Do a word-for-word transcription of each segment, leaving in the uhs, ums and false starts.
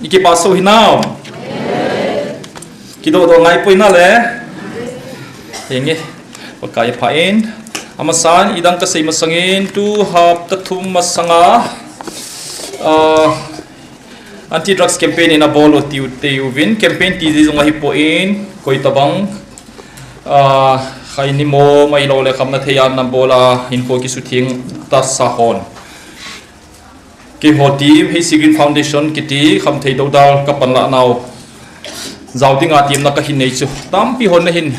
Ikipa so hinam. Kidoh doh ngai poi na le. Henge. Pakai pha in. Amasan idang kasei masangin tu hapta thum masanga, ah, anti drugs campaign in abol u tiu teu vin campaign ti ji jong ahi poi in koi tabang, ah, khaini mo mai lo le khamna thei a na bola in ko kisuthing ta sa hon. Keiho team, Heisi Green Foundation kiti khamthei dodal kapan la nau. Jao dinga team na kahin nei chu. Tampi hon nahin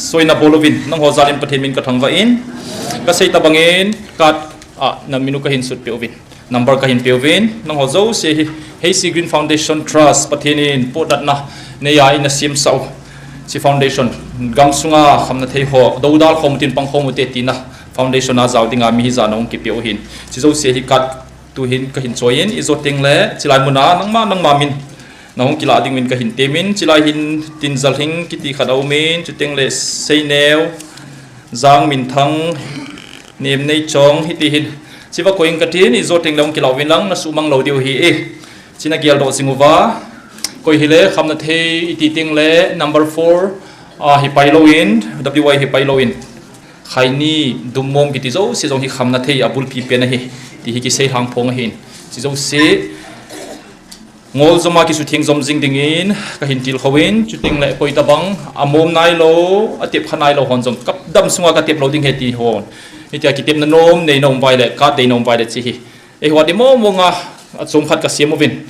soina bol uvin, nangho jalin Pathen min kathangvah in. Kasei tabangin card a na min u kahin sut pe uvin. Number kahin pe uvin, nangho jouse hi Heisi Green Foundation Trust, Pathen in potdohna neiya ina siam sau. Hiche foundation, gamsunga khamna thei ho, dodal khom u tin pang khom u te tina. Foundation a jao dinga mi hijat na hung kipe u hin. Hiche jouse hi card tuhin kahin choi in, ijo teng le, hilai muna, nangma, nangma min. Na hung kila ding min kahin temin, hilai hin Tinjalhing kiti khat a um in, chuteng le Seineo, Jangminthang, Nemneichong, hiti hin. Hiche va koi in katin, ijo teng le hung kila uvin lang, na sumang lou diu ahi e. Hiche na geldoh jing uva. Koi hile, khamna thei, iti teng le, number four, a, hi pai lou in, W Y hi pai lou in. Khaini, dummom kiti jouse jong hi khamna thei a bulpi pen ahi. Ti hi kisei lhang phong ahin. Hiche jouse. Ngol joma kisutheng jom jing dingin, kahin tilkhou in, chuteng le koi tabang, amom nailou, atep kha nailou hon jong, kadam sunga katep lou ding ahi ti hon. Hitia kitepna nom, neina um vai le, card deina um vai le hiche hi. Eiho a ding mong mong a, achom khat kasiam uvin.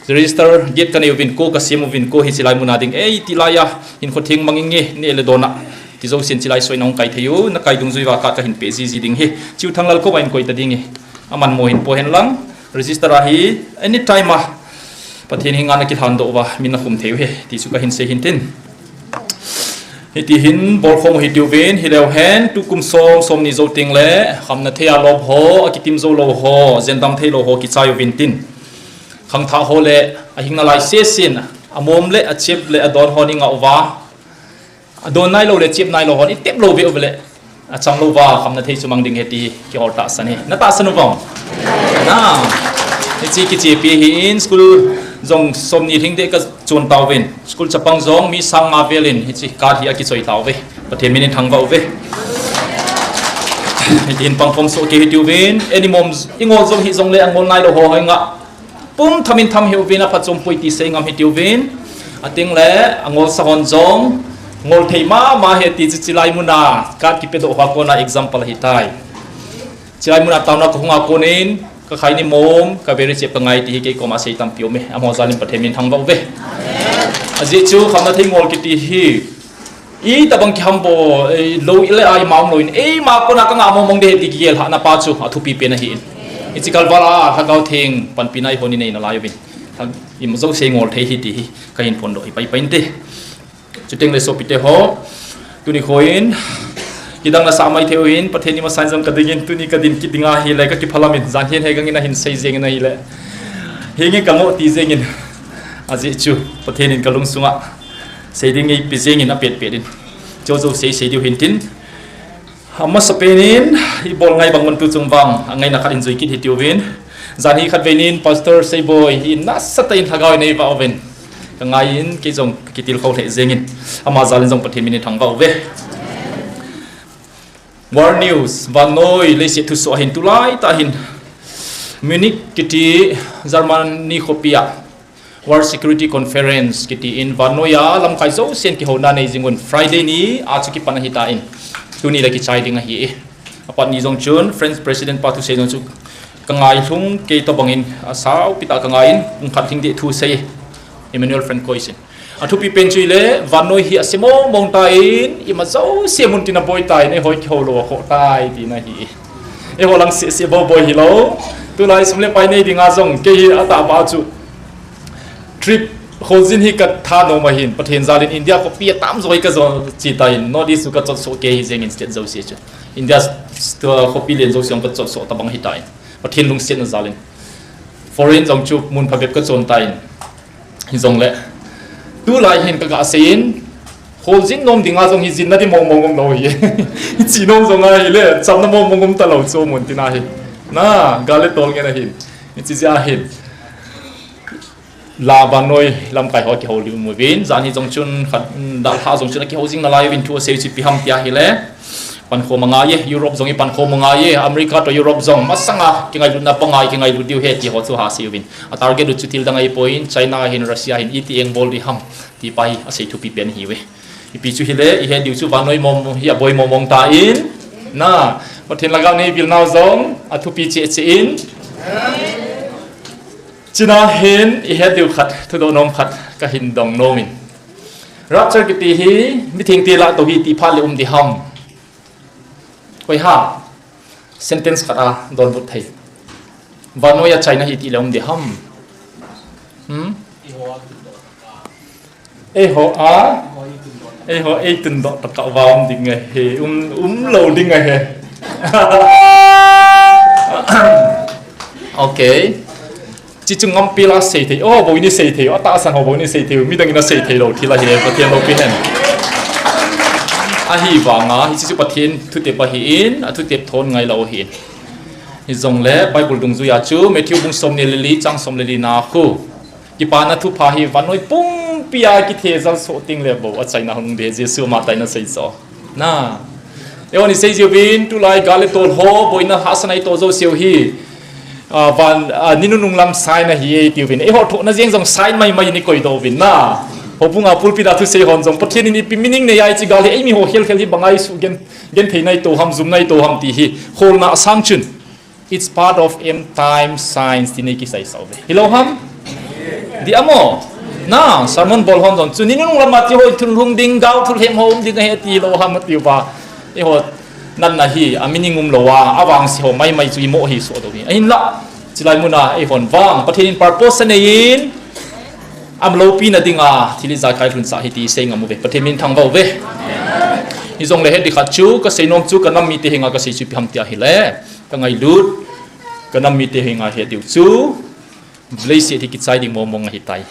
Register date kanei uvin ko kasiam uvin ko hiche lai muna ding. Ei, ti laiya, hinkho theng mang inge, neh le don a. Ti jousen hiche lai soina hung kai thei u, na kai dungjui uva card kahin pe jiji ding ahi. Chiu Thanglal koma hin koi ta ding ahi. Aman mo hin po hen lang. Register ahi, anytime a. Pathen henga na kilhan doh uva, min na khum thei u ahi. Ti chu kahin sei hin tin. Hiti hin, bol khom u hiti uvin, hileu hen, tukum som, som ni jou teng le, khamna thei a lop ho, akitim jou lou ho, jendam thei lou ho, kichai uvin tin. Khangthah ho le, ahing nalai sesen, amom le, achep le, adon ho nei ngah uva. Adon nailou le, chep nailou hon, itep lou ve uva le. Achang lou uva, khamna thei chu mang ding ahi ti, kihol tahsan ahi. Na tahsan uvem? Na. Hiche kichepi ahin, school jong som ni lhing deh kachon tauvin. School chapang jong mi sang nga vel in, hiche card hi akichoi tauve. Pathen min in thangvah uve. Hitin pang phong soh kei hiti uvin, eini mom, ingol jong hi jong le angol nailou ho hoi nga. Pum tham in tham hih uvin aphatchom poi ti sei ngam hiti uvin. Ateng le, angol sa hon jong, ngol thei mama ahi ti chu hiche lai muna, card kipe doh hoa kona example ahitai. Hiche lai muna taona kahung a konin, kakhaini mom, kaberi chep kangai ti hi kei koma sei tampi um e, amaho jalin Pathen min thangvah uve. Ajeh chu khamna thei ngol kiti hi, Itobang kiham bou, eh, lou le a ima um lou in, eima kona kangah mong mong ding ahi ti kigel lhahna pa chu athupi pen ahi in. Hiche kalval a Lhagao Theng panpina eiho nei nalai uvin. Ima jouse ngol thei ahi ti hi kahin phondoh hi pai pai inte. Chuteng le sopite ho, tuni kho in, kidang nasah mai thei uvin, Pathen in masang jong kading in, tuni kadin kit ding ahile, kakiphalam in, jan hin he gang in ahin sei jeng in ahile. Henge kamo ti jeng in, ajeh chu, Pathen in kalung sunga. Sei ding eipe jeng in apet pet in. Jojo sei sei diu hin tin. Amasapen in, ibol ngai bang man tu chung vang, angaina khat in jui kit hiti uvin. Jan hi khatvei nin, Pastor Seiboi, hi nasatah in Lhagao in eivah uvin. Kangai in, kei jong kitilkhou lheh jeng in. Ama jalin jong Pathen min in thangvah uve. World News, vannoi, leiset thusoh ahin tulai tah hin. Munich kiti, Germany khopi a. World Security Conference kiti in vannoi a lamkai jousen kihouna nei jing un Friday ni a chu kipan ahitan. Tuni le kichai ding ahi e. Apat ni jong chun French President pa thusei jong chu kangai lhung kei tobang in asao pi tah kangai in pung khat lhing ding thusei Emmanuel Francois in. Athupi pen chu ile vannoi hi ase mong mong tan ima jouse mun tin aboi tan eiho kihou lou akhoh tai tina ahi e. Eiho lang seh seh bou boi hilou. Tulai sum le pai nei dinga jong kei hi atahbeh chu trip kholjin hi katha nom ahin, Pathen jalin India khopi atam jo hi kajo chi tan, North East chu kachot soh kei hi jeng in state jouse chu. India st-, khopi len jouse kachot soh tabang ahitan. Pathen lungsetna jalin. Foreign jong chu mun phabep kachon tan. Hijongle. Tulai hin kaga seiyin, kholjin nom dinga jong hi jinna ding mong mong um lou hi. Hiche nom jong ahile, chamna mong mong um talou chu mun tina hi. Na, gal le tol ngen ahin. Hiche jeh ahin. La vannoi lamkai ho kihoulim uvin, jan hi jong chun khat, dalha jong chun akihou jing nalai uvin thu asei chu ipi ham tia ahile. Pankhom angai e, Europe jong ipankhom angai e, America to Europe jong masanga kingailutna panga ikingailut diu ahi ti ho chu ha sei uvin. A target u chu thil dang ahipoi, China hin, Russia hin, iti engbol ding ham ti pa hi asei thupi pen ahiuve. Ipi chu hile, ihet diu chu vannoi mong hi aboi mong mong tan, na, Pathen lhagao nei vil nau jong athupi cheh cheh in. China hin ihet diu khat, thudoh nom khat kahin dong nom in. Rapture kiti hi mithengte lah toh ahi ti phat le um ding ham? Koi ham? Sentence khat a donbut thei. Vannoi a China hi ti le um ding ham? Hmm? Eiho a, eiho eitundoh tokah uva um ding ahi, um, umlou ding ahi. Ok. Chi chu ngampi la sei thei, o, bou ni sei thei, atahsan ho bou ni sei thei, midang in asei theilou thil ahi, Pathen loupi hen. Ahivanga, hichi chu Pathen thutep ahin, athutep thon ngailou ahin. Hijongle, Bible dungjuia chu, Matthew bung som ni le li, chang som le li na khu. Kipana thupha hi vannoi pumpi a kithejal soh teng le bou a China hung ding, Jesu ama tai in asei chu. Na. Eihon isei jiuvin, tulai gal le tol ho, boina hahsatna itoh jouse u hi. A, van, a, ni nunung lam sign ahi e itiuvin. Eiho thohna jeng jong sign maimai in ikoi doh uvin na. Houbung a pulpit a thusei hon jong, Pathen in ipi meaning nei a hiche gal hi, eimi ho khel khel hi banga isuh gen, genthei na itoh ham, jumna itoh ham ti hi. Kholna asang chun. It's part of end time signs ti nei kisai sa uve. Hilou ham? Dih amo. Na, sermon bol hon jong chu ni nunung lam a hiche ho thulhung ding, gal thulhem ho um ding ahi ti hilou ham atiuva. Eiho natna hi, a meaning umlou a, avangse ho maimai chu imo hi soh doh hi. Ahinla, chulai mun a, eihon vang, Pathen in purpose anei in, ama loupina dinga, thil ijakai lhunsah ahi ti isei ngam uve. Pathen min thangvah uve. Hijongle het ding khat chu, kasei nom chu, kanam mite henga kasei chu ipi ham tia ahile. Kangailut, kanam mite henga het diu chu, leiset hi kichai ding mong mong ahitai.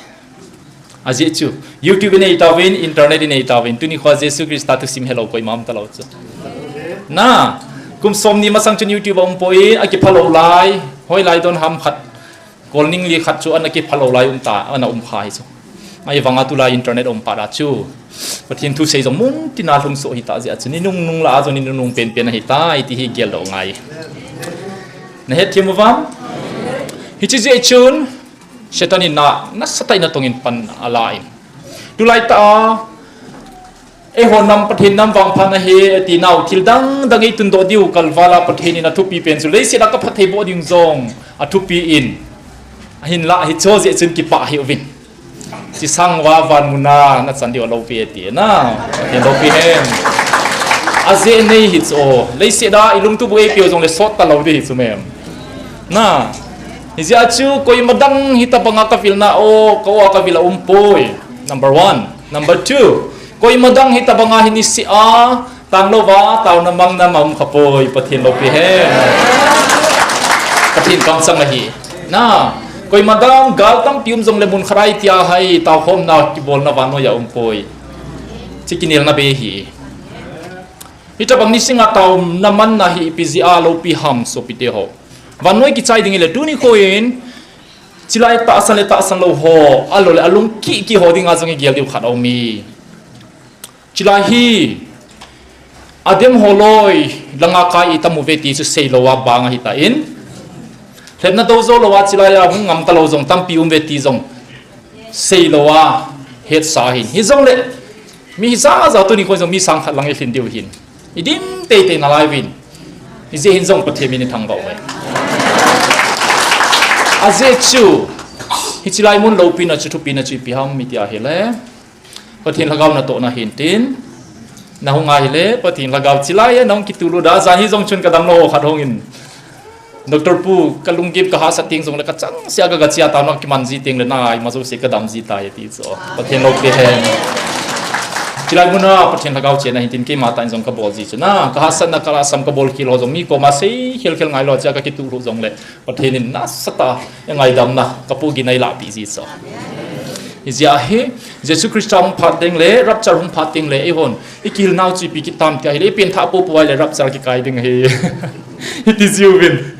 Ajeh chu, YouTube inei tauvin, internet inei tauvin, tuni khoa Jesu Christa thusim helou koima um talou chu. Na, kum som ni masang chun YouTube a umpoi, akiphalou lai, hoilai don ham khat, kolning li khat chu ana kiphalou lai um ta, ana um kha hi chu. Ahivanga tulai internet um pat a chu. Pathen thusei jong mun tina lhungsoh hita jeh a chu. Ni nungnung lah a jong ni nungnung penpen ahitai, ti hi geldoh ngai. Nahet them uvam? Hiche jeh chun, Satan in na, nasatah in atong in pan ala in. Tulai tah a, eiho nam Pathen nam vangphat ahi, ati nau, thil dang dang eitundoh diu, kalvala Pathen in athupi pen chu, leiset a kaphatthei boh ding jong, athupi in. Ahinlah, hiche jeh chun kipah hih uvin. Chisang uva van mun a nachan diu aloupi e ti na. Pathen loupi hen. Ajeh nei hi chu. Leiset a ilungtup u eipeu jongle sot talou ding hi chu mem. Na. Hijeh a chu koima dang hitobanga kavilna o, ka o a kavil a umpoi. Number one. Number two. Koima dang hitobanga hi niseh a Tanglouva, taona mangna ma um khapoi, Pathen loupi hen. Pathen kamchang ahi. Na, koima dang gal tampi um jongle mun khat a itia hai, taokhomna kibolna vannoiya umpoi. Hiche kinelna bei ahi. Hitobang niseh a taona manna hi ipi jeh a loupi ham sopite ho. Vannoi kichai ding ahile tuni khoin, chilai tahsan le tahsan lou ho, ahilou le alung kiki ho dinga jong igel diu khat aum e. Chilai hi, adem ho loi, langa kai itam uve ti chu seilou a bang ahitan. Lhepna dou jou lou a chilai a hung ngam talou jong tampi um uve ti jong seilou a hetsa ahin. Hijongle, mi hijat jat tuni khoin jong mi sang khat lang ilhin diu ahin. Idim teitei nalai uvin. Hijeh hin jong Pathen min ithangvah uve. Ajeh chu, hiche lai mun loupina chu thupina chu ipi ham itia ahile. Pathen lhagao natohna hintin. Nahung ahile, Pathen lhagao chilai a nahung kitulut a, jan hi jong chun kadamlou khat hungin. Doctor Pu, kalunggim kahahsat teng jongle kachangseh a kaga che a taona kiman ji tengle na, ima jouse kadam ji tai ati chu. Pathen loupi hen. Chilai muna Pathen lhagao chena hintin keima tah in jong kabol ji chu na. Kahahsatna kalhahsam kabol khel ho jong mi koma sei khel khel ngailou a che a kakituh lhuh jongle. Pathen in nasatah a eingaidamna kapoh gihna eilahpeh ji chu. Hijeh a hi, Jesu Christa hung phat tengle, rapture hung phat tengle, eihon, ikihilnau chu ipi kit tam tia ahile, ipenthah poupou ahile rapture kikai ding ahi. Hiti jiuvin.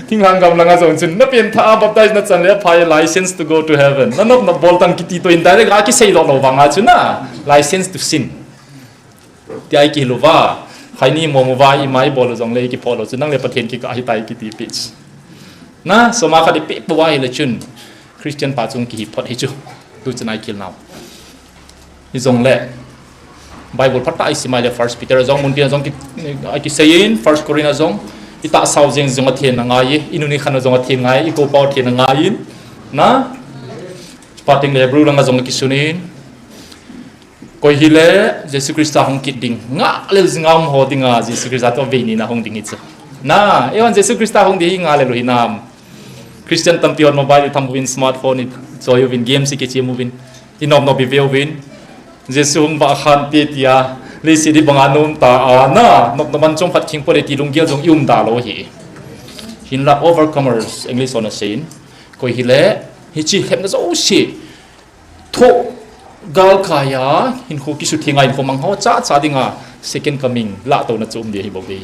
Thinglhang gam langa jong chun, na pengthah a baptize na chan le aphai, license to go to heaven. Na nop nop bol tan kiti toh indirect a kisei lou lou vanga chu na, license to sin. Tia i kihil uva, khaini mong uva, ima i bol u jongle i kiphoh lou chu, nang le Pathen kikah ahitai kiti peh chu. Na, soma khat i peh pouva ahile chun, Christian pa chung kihi phot hi chu. Tu chun a i kihil nau. Hijongle, Bible phatah a i sim a ahile First Peter a jong, muntin a jong ki, a kisei in, First Corinth a jong, i tahsa u jeng jong athen angai, i nun i khan u jong athen angai, i kou pau athen angai in, na? Chupa teng le Hebrew langa jong kisun in, koi hile Jesu Christa hung kit ding, ngah lel jing a um ho dinga, Jesu Christa toh vei nina hung ding hi chu. Na, eihon Jesu Christa hung ding hi ngah lel u hinam? Christian tampi hon mobile i tham uvin, smartphone i choi uvin, game i kichem uvin, i nop nop i ve uvin, Jesu hung vah khante tia, leiset hi banga nom ta a na, nop nop man chom khat khing pole ti lunggel jong i um da lou hi. Hinla overcomers, English hon asei in, koi hile, hiche lhepna jouse thoh galkai a, hinkho kisutheng a, hinkho mang ho cha cha dinga, second coming, lahtouna chu um ding ahi bouve.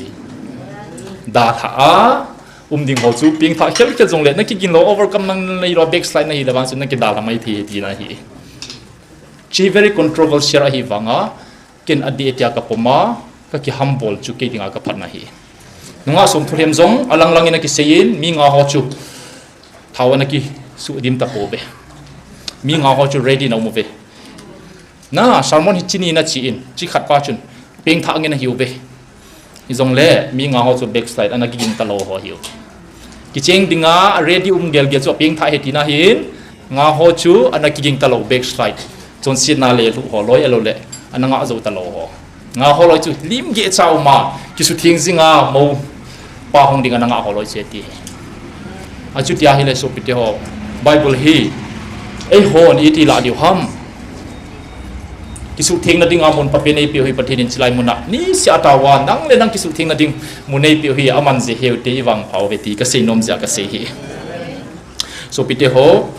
Dalha a um ding ho chu, pengthah khel khel jongle, na kigin lou, overcome na nei lou, backslide na hile vang chu, na kidalha mai thei tina ahi. Hiche very controversial ahi vanga, ken adih e tia ka pom a, ka kihambol chu kei dinga ka phatna ahi. Nungah Somthulhem jong, alang lang in akisei in, mi nga ho chu, thao ana kisudim tapouve. Mi nga ho chu ready na um uve. Na, sermon hiche ni na chi in, chi khat pa chun, pengthah ngen ahiuve. Hijongle, mi nga ho chu backslide, ana kigin talou ho ahiu. Kicheng dinga, ready um gel gel chu apengthah ahi tina ahin, nga ho chu, ana kigin talou backslide. Chonsetna le lhuh ho loi alou le, ana ngah jou talou ho. Nga ho loi chu, lim geh cha um a, kisutheng jing a, mou pa hung ding ana ngah ho loi chu ati. Achuti ahile sopite ho, Bible hi, eihon iti lah diu ham? Kisuhthengna dinga mun phapen eipeh u hi Pathen in chulai muna, niseh a tao a, nang le nang kisuhthengna ding mun eipeh u hi, aman jeh heu te i vangpha uve ti kasei nom jeh a kasei hi. Sopite ho,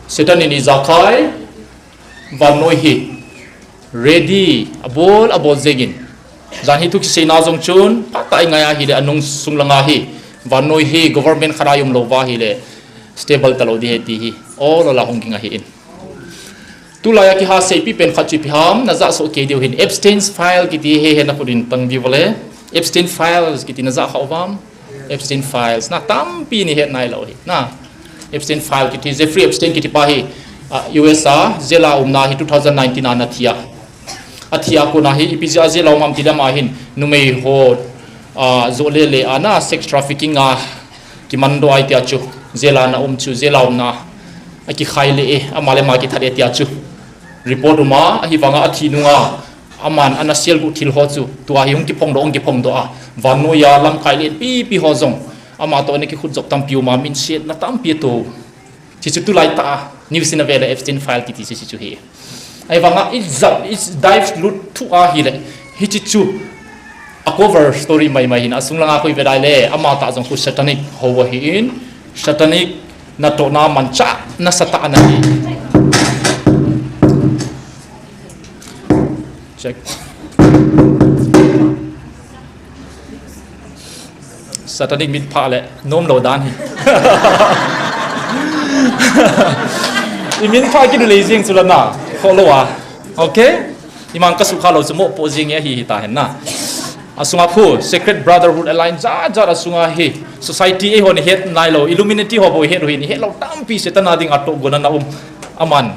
Satan in ijakai, vannoi hi, ready, abol, abol jeng in. Jan hi thu kiseina jong chun, phatah a i ngai ahile anung sung langa hi, vannoi hi, government khat a i um lou va ahile, stable talou ding ahi ti hi, ol ol a hung ging ahi in. Tulai a kiha seipi pen khat chu ipi ham, na jah soh kei diu hin, Epstein's file kiti hi, hi na khut in tang diu vale, Epstein files kiti na jah kha uvam? Epstein files, na tampi nei het nailou hi, na. Epstein file kiti, Jeffrey Epstein kiti pa hi, ah, U S a, jail a umna hi two thousand nineteen a ana thi a. Athi a kona hi, ipi jeh a jail a um ham ti dam a hin, numei ho, ah, joh le le a na sex trafficking a, kimandoh a iti a chu, jail a ana um chu, jail a umna, akikhai le e, ama le ama kithat e tia chu. Report um a, ahivanga athi nunga, aman ana selguh thil ho chu, tua hi hung kiphongdoh, hung kiphongdoh a, vannoi a lamkai len pipi ho jong, ama toh ana kikhut jop tampi um a, minsetna tampi ato. Hichu tulai tah a, news in avel le Epstein file kiti chu, chu hi. Ahivanga, i jump, i dive lut thua ahile, hichu, a cover story mai mai hin, asung langa koi ve dai le, ama tah jong khu satanic ho ahi in, satanic natohna manchah, nasatah ana hi. Check. Satanic mitpha le, nomlou dan hi. I mitpha kidulei jing chu la na, kholou a. Okay? Iman kasukha lou chu mopoh jing e ahi hita hen na. Asunga khu, secret brotherhood alliance jat jat asunga hi. Society eihon ihet nailou, Illuminati ho bou ihet u hin, ihet lou tampi Satan a dinga tohgon ana um. Aman,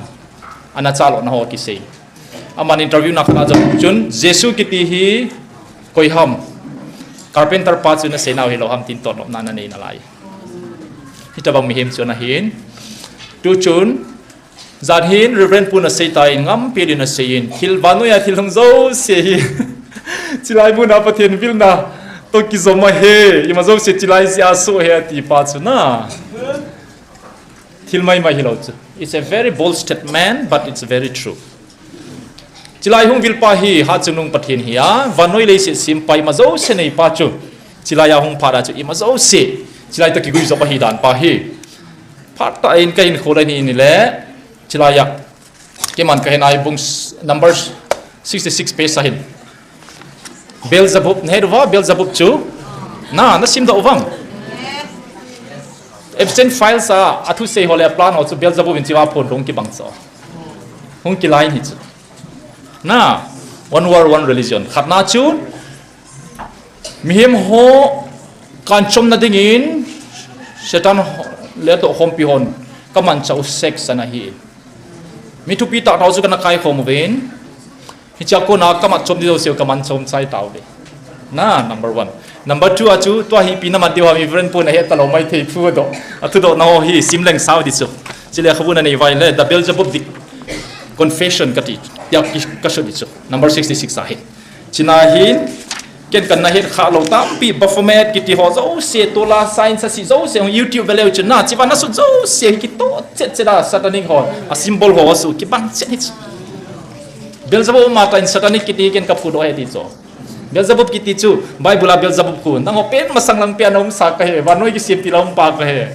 ana chalona ho kisei. Aman interview na khat a jong chun, Jesu kiti hi koi ham? Carpenter pa chu nasei nau hilou ham tin totnopna nanei nalai. Hitobang mihem chu ana hin. Tu chun, jan hin Reverend pu nasei tan, ngampi din nasei in, thil vannoi a thil hung jouse hi. Chulai muna Pathen vilna toh kijom ahi, ima jouse chulai jeh a soh ahi ati pa chu na. Thil mai mai hilou chu. It's a very bold statement, but it's very true. Chulai hung vil pa hi, Hatchungnung Pathen hi a, vannoi leiset sempa ima jouse nei pa chu. Chulai a hung phat a chu ima jouse. Chulai toh kigui jop ahi dan pa hi. Phat tah in kahin khol a hin ile. Chulai a. Keiman kahin ai bung s-, Numbers sixty-six page a hin. Beelzebub, nahet uva, Beelzebub chu. Na, na sim doh uvem? Epstein Files a, athusei ho le aplan ho chu Beelzebub in chiva phon hung kibang chu. Hung kilai hi chu. Na, one world, one religion. Khatna chu, mihem ho kanchomna dingin, Satan ho, le toh khompi hon, kamanchah u sex ana hi. Mi thupi tah tah chu kana kaikhom uvin. Hichea kona kamanchom ding jouse u kamanchom chai tauve. Na, number one. Number two a chu, tua hi ipi naman diu ham, Reverend pu nahet talou maithei phu doh. Athudohna ho hi sim leng sao ding chu. Chule khabu nanei uva ahile, The Beelzebub Confession kati. Tia ki, kaso ding chu. Number sixty-six a hi. China hin, ken kana het kha lou tampi, Baphomet kiti ho jouse, tola sign sasi jouse, YouTube veleu chu na, chiva nasut jouse, hi kitoh chet chet a, satanic ho, a symbol ho asu, kibang chet hi chu. Beelzebub mata in satanic kiti ken kaphudoh e ti chu. Beelzebub kiti chu, Bible a Beelzebub khu, nangho pen masang lang pen a umsa kahi, vannoi kisem tila umpa kahi.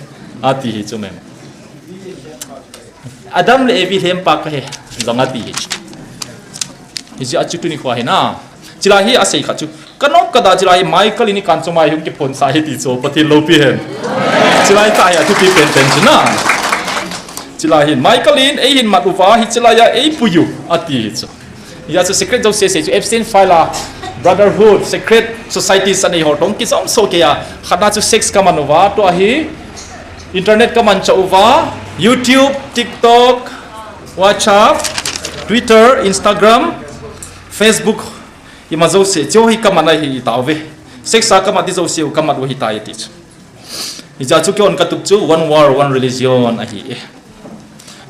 Ati hi chu mem. Adam le Evi lhempa kahi, jong ati hi chu. Hijeh a chu tuni khoa hi na. Chilai hi asei kha chu. Kanop kada chilai hi Michael in ikanchom a ihung kiphonsa hi ti chu, Pathen loupi hen. Chilai tah hi athupi penpen chu na. Chilai hin Michael in eihin mat uva hi chilai a eipui u ati hi chu. Hijeh a chu secret jouse sei chu Epstein File a brotherhood, secret societies anei ho toh kijom soh kei a. Khatna chu sex kaman uva, tua hi internet kamanchah uva, YouTube, TikTok, WhatsApp, Twitter, Instagram, Facebook, ima jouse, chu hi kaman ahi tauve. Sex a kamat ding jouse u kamat u ahitai ti chu. Hijeh a chu kihon katup chu one world, one religion ahi e.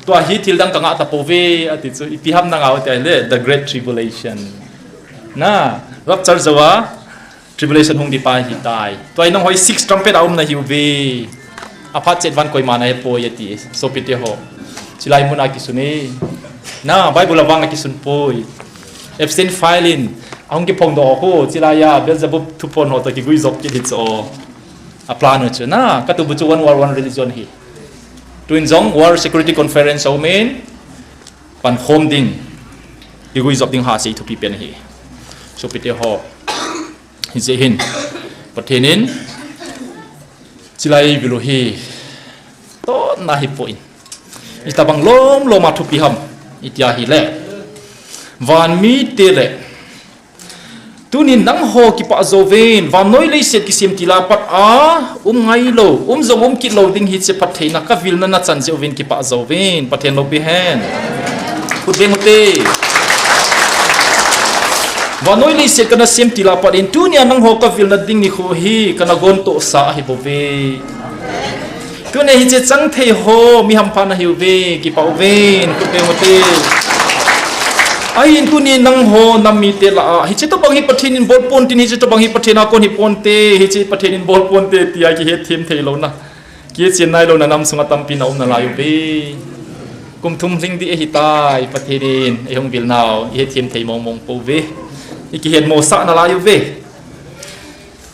Tua hi thil dang kangah tapouve ati chu, ipi ham nangah u tia ahile, the great tribulation. Na, rapture jou a, tribulation hung ding pa ahitai. Tua hi nangho hi six trumpet a um nahiuve. Aphat chet van koima nahepoi ati, sopite ho. Chilai mun a kisun e. Na, Bible a vang a kisun poi. Epstein File in, ahung kiphongdoh khu, chilai a, Beelzebub thuphon ho toh kiguijop kit hi chu. Aplan u chu na, katup u chu one world, one religion hi. Tuin jong World Security Conference a um in, pankhom ding, kiguijop ding ha sei thupi pen hi. Sopite ho, hijeh hin, Pathen in, chilai vil u hi, totna hipoi. Itobang lom lom a thupi ham, itia ahile. Vanmite le, tunin nangho kipah jouvin, vannoi leiset kisem tila pat a, um ngailou, um jong um kit lou ding hiche phattheina kavilna nachan jeh uvin kipah jouvin, Pathen loupi hen. Khut beng ute. Vannoi leiset kana sem tila pat in, tunia nangho kavilna ding nikho hi kana gontohsa ahibouve. Tuni hiche chang thei ho, mi hampha nahiuve, kipah uvin, khut beng ute. Ahin tuni nangho nam mite lah a, hiche tobang hi Pathen in bol ponte, hiche tobang hi Pathen a kon hi ponte, hiche Pathen in bol ponte, tia kihetthem theilouna, kichen nailouna nam sunga tampi na um nalai uve. Kum thum lhing ding ahitai, Pathen in eihung vil nau ihetthem thei mong mong pouve. Ikihetmosah nalai uve.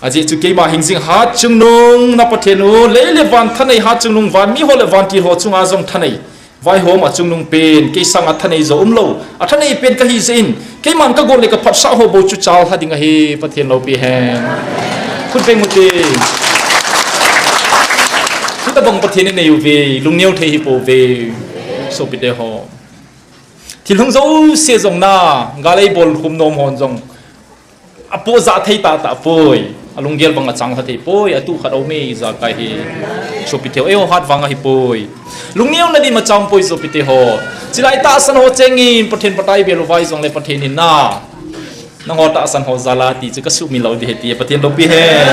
Ajeh chu keima hingjing hatchungnung na Pathen u, lei le van thanei hatchungnung, van miho le vantil ho chunga jong thanei vaihom a chungnung pen, kei sanga thanei jo umlou, athanei pen kahi jeh in, keiman kagot le kaphatsah ho bou chu challha ding ahi, Pathen loupi hen. Khut beng ute. Hitobang Pathen inei uve, lungneo thei hipouve. Sopite ho. Thil hung jouse jong na, gal eibol khum nom hon jong apoh jah thei tahtah poi. Alunggel bang achang lha thei poi, atu khat aume ijakai hi. Sopite ho, eiho hat vang ahipoi. Lungneona ding ma chang poi sopite ho. Chilai tahsan ho chengin, Pathen phat a ibel uva jongle Pathen in na, nangho tahsan ho jal a ti chu kasumil lou ding ahi ti, Pathen loupi hen.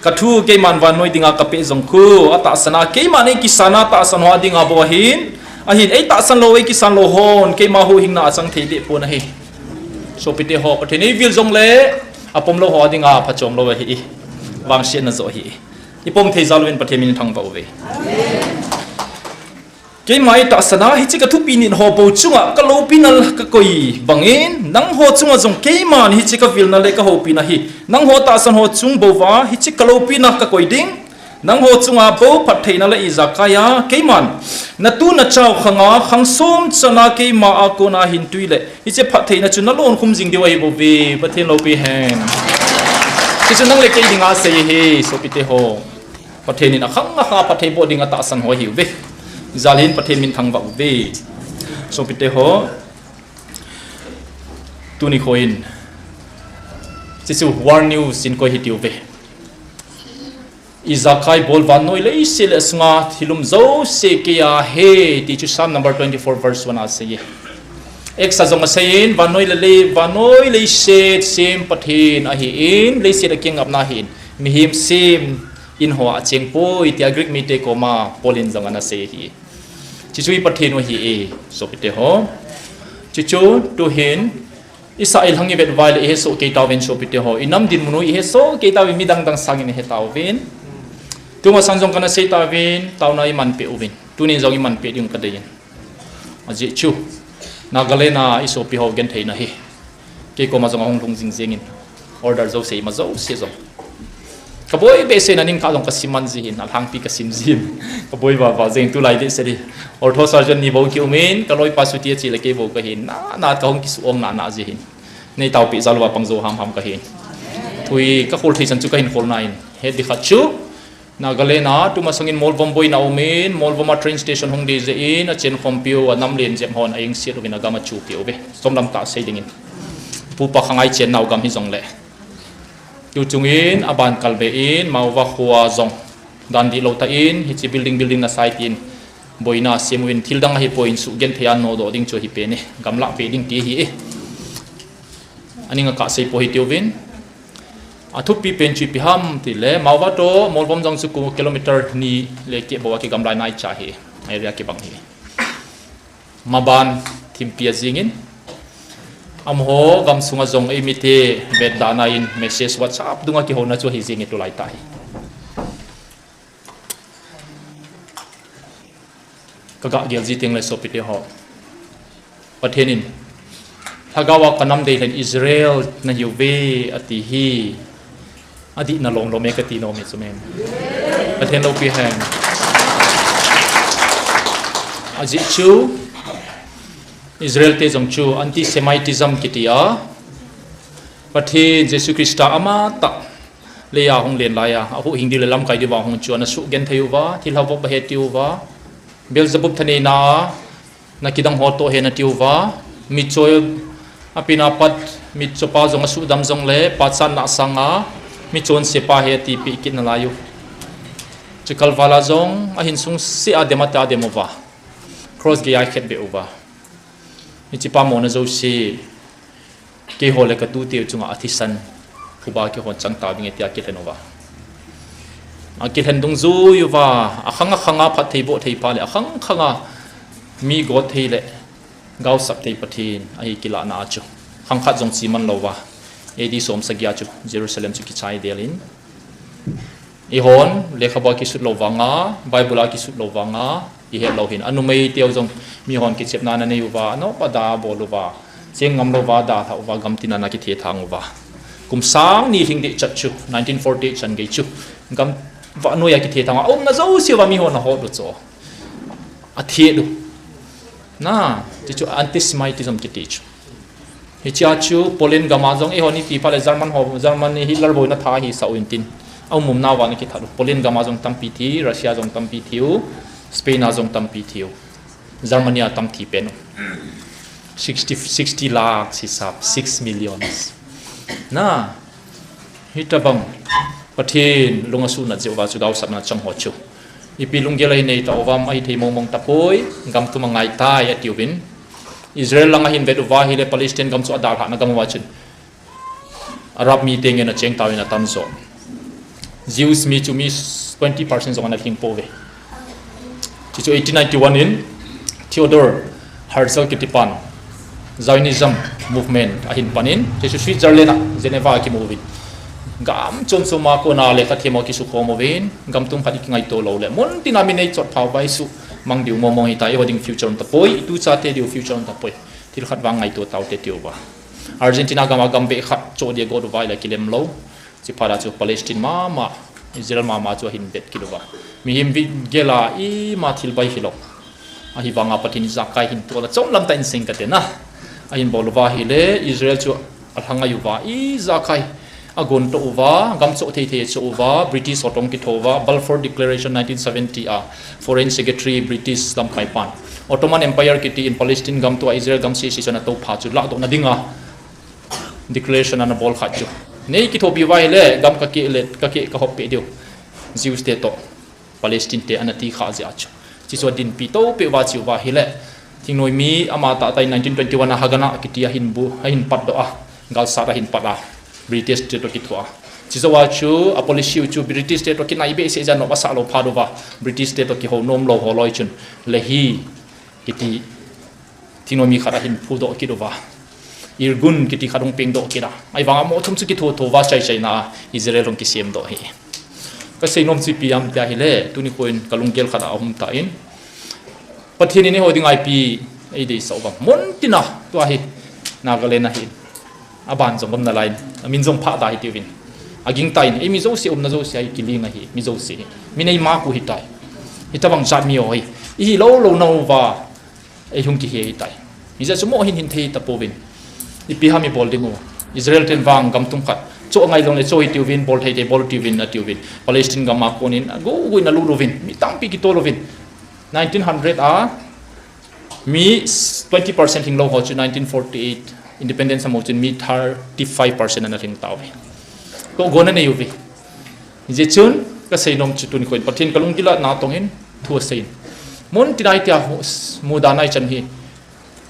Kathu keiman vannoi dinga kapeh jong khu, atahsan a keiman eikisan a tahsan ho dinga bou ahin, ahin eitahsan lou, eikisan lou hon, keima huhhingna achang thei deh pon ahi. Sopite ho, Pathen in eivil jongle, apom lou ho dinga phachom lou ahi. Vangsetna joh ahi. Ipom thei jal uvin Pathen min in thangvah uve. Keima eitahsan a, hiche kathupi nit ho bou chunga kaloupina kakoi bangin, nangho chunga jong keiman hiche kavilna le kahoupina hi nangho tahsan ho chung bou va, hiche kaloupina kakoi ding, Nangho chunga bou phattheina le ijakai a, keiman, natu nachao khanga, khang som chana keima a kona hin tui le, hiche phattheina chu nalon khum jing diu ahi bouve, Pathen loupi hen. Hichu nang le kei dinga asei ahi, sopite ho. Pathen in akhang akhang a phatthei boh dinga tahsan ho ahiuve. Jal hin Pathen min thangvah uve. Sopite ho. Tuni khoin. Hichu war news in koi hitiuve. Ijakai bol vannoi leiset le asunga thil um jouse keiya ahi, ti chu Psalm number twenty-four verse one a asei e. Acts a jong asei in, vannoi le lei, vannoi leiset sem Pathen ahin, leiset a kingapna ahin, mihem sem in hoa acheng poi, tia Greek mite koma Paul in jong ana sei ahi. Hichu i Pathen u ahi e, sopite ho. Hichu tuhin, Isah ilhang ivet uva le ihesoh kei tauvin sopite ho. Inam dinmun u ihesoh kei tauvin midang dang sangin ihe tauvin. Tuma sang jong kana sei tauvin, taona iman peh uvin. Tunin jong iman peh ding kadei in. Ajeh chu. Nagaland a isopi ho gentheina hi. Kei koma jong ahung lhung jing jingin. Order jouse ima jouse jong. Kaboi behseh in aning kah jong kasim man jin, alhangpi kasim jin. Kaboi vava jing tulai dehset hi. Ortho surgeon ni bou kiumin, kaloipa suti achi le kei bou kahin. Na, na kahung kisu ong na, na jin. Nei taopi jal uva pang jou ham ham kahin. Tui kakhol thei chan chu kahin khol nain. Hedi khat chu. Nagaland a, tuma sangin Molvom boina umin, Molvom a train station hung dei jeh in, achen khompiu, anam len jep hon, a engset uvin agam achupiu ve. Somlam tah sei dingin. Pupa khangai chen nau gam hi jongle. Tuchungin aban kalbe in, Mauva khua jong dan dihlou tah in, hiche building, building nasai tin, boina sem uvin, thil dang ahipoi in sugenthei a nodoh ding chu ahi pen e, gamlah ve ding ti ahi e. Aning a kasei po hitiuvin. Athupi pen chu ipi ham tile, Mauva toh Molvom jong chu kilometer ni le keh bou a kigamlai naicha ahi, area kibang ahi. Maban thimpi ajingin. Amaho gamsunga jong eimite vetdana in message WhatsApp dunga kihouna chu ahi jingin tulai tah hi. Kagah gel ji teng le sopite ho. Pathen in, Lhagao a kanam deilhen Israel nahiuve ati hi. Adihna lom lom e kati nom e chumen. Pathen loupi hen. Ajeh chu, Israel te jong chu anti-Semitism kiti a, Pathen Jesu Christa amatah leiya hung len laiya, ahuhhing diu le lamkai diuva hung chu ana sugenthei uva, thilha vop ahe tiu va, Beelzebub thaneina a, nakidang ho toh ahe nati uva, mitcho apina pat, mitchopa jong asudam jongle, pachatna sanga, mitcho sepa ahi ati peh kit nalai u. Chu Kalvala jong, ahin sungse a dem ata dem uva. Cross geiya akhetbeh uva. Hichepa mona jouse, keiho le katute chunga athisan, phuba kihon chang tavinge tia akilhen uva. Akilhen dungjui uva, akhang akhanga phatthei boh thei pha le, akhang khanga mi got thei le, gaosap thei Pathen, ahi kilahna a chu. Khang khat jong cheman louva, A D som sagi a chu, Jerusalem chu kichai del in. Ihon, lekhabua kisut lou vanga, Bible a kisut lou vanga, ihet lou hin. Anumei teu jong, mihon kichepna anei uva, anopa da bol uva, cheng ngam louva, dalha uva, gamtin a ana kithethang uva. Kum sang ni lhing deh chat chu, nineteen forty-eight chan gei chu. Gam vahnoiya kithethang uva, aumna jouse uva, mihon ahol u chu. Athet u. Na, ti chu anti-Semitism kiti chu. Hichea chu Poland gama jong eihon iti pha le German ho, Germany Hitler boina tha hisah u intin. Aum umna uva ana kithat u. Poland gama jong tampi thi, Russia jong tampi thi u, Spain a jong tampi thi u. Germany a tam thi pen u. Sixty, sixty lakhs hisap, six millions. Na, hitabang Pathen lung asuhnat jeh uva chu gaosapna chang ho chu. Ipi lunggel ahi nei tauvam, ahithei mong mong tapoi, gamtum angai tai atiuvin. Israel lang ahin vet uva ahile Palestine gam chu adalhahna gam uva chun Arab mite ngen acheng tauvin atan jo. Jews mi chu mi twenty percent jong ana lhing pouve. Chuchu eighteen ninety-one in Theodor Herzl kitipan Zionism movement ahin panin, chuchu Switzerland a Geneva a kimu uvin. Gam chom chom a kona lekha them ho kisukhom uvin, gam tum khat ikingaito lou le. Mun tina mi nei chot phau vai su mang diu mong mong hita, eiho ding future um tapoi, itu chate diu future um tapoi. Thil khat vang ngaito taute tiuva. Argentina gam a gam beh khat cho dia got uva ile kilem lou. Chuphat a chu Palestine mama. Israel mama chu ahin vet kit uva. Mihem vigel a ima thil bai hilou. Ahivanga Pathen ijakai hin tola chomlam tah in seng kate na. Ahin bol uva ahile Israel chu alhangai uva ijakai agon to uva, gam choh thei thei choh uva, British ho toh kitho uva, Balfour Declaration nineteen seventy a Foreign Secretary British lamkai pan Ottoman Empire kiti in Palestine gam tua Israel gam sese chun atoupha chu lahdoh na dinga declaration ana bol khat chu. Nei kithopi uva ahile gam kakeh le, kakeh kahop peh diu. Jews te toh Palestine te ana ti kha jeh a chu. Chuche chu adinpi to peh uva chu uva ahile. Thingnoi mi ama tah tah in nineteen twenty-one a Haganah kiti ahin bu, ahin patdoh a. Galsat ahin pat a. British te toh kitho a. Chuche jou a chu a policy u chu British te toh kinai behseh jeh a nom asah lou phat uva. British te toh kihou nom lou ho loi chun. Le hi kiti Thingnoi mi khat ahin phudoh kit uva. Irgun kiti khat hung pengdoh kit a. Ahivanga amaho thum chu kitho tho uva chai chai na a Israel hung kisem doh hi. Kasei nom chu ipi ham tia ahile, tuni khoin kalunggel khat a ahung um tan. Pathen in eiho dinga ipi eideisah uvam. Mun tina tua hi Nagaland ahi. Aban jong um nalai. Amin jong Phada hitiuvin. Aging tan, eimi jouse umna jouse a hi kiling ahi, mi jouse hi. Mi nei maku hitai. Hitobang jat mi ho hi. Ihi lou lou nauva. Eihung kihe hitai. Hijeh chun mo hin hin thei tapouvin. Ipi ham ibol diu. Israel ten vang gam tum khat. Cho ngai jongle cho hitiuvin, bol thei thei bol tiuvin, atiuvin. Palestine gam a konin, agu gu in alut uvin. Mi tampi kitol uvin. Nineteen hundred a, mi twenty percent hinglou ho chu nineteen forty-eight independence amu chun mi thirty-five percent ana lhing tauve. Tohgon anei uve. Hijeh chun, kasei nom chu tuni khoin Pathen kalunggil a natong in thu asei in. Mun tina itia hu, s-, muda nai chan hi.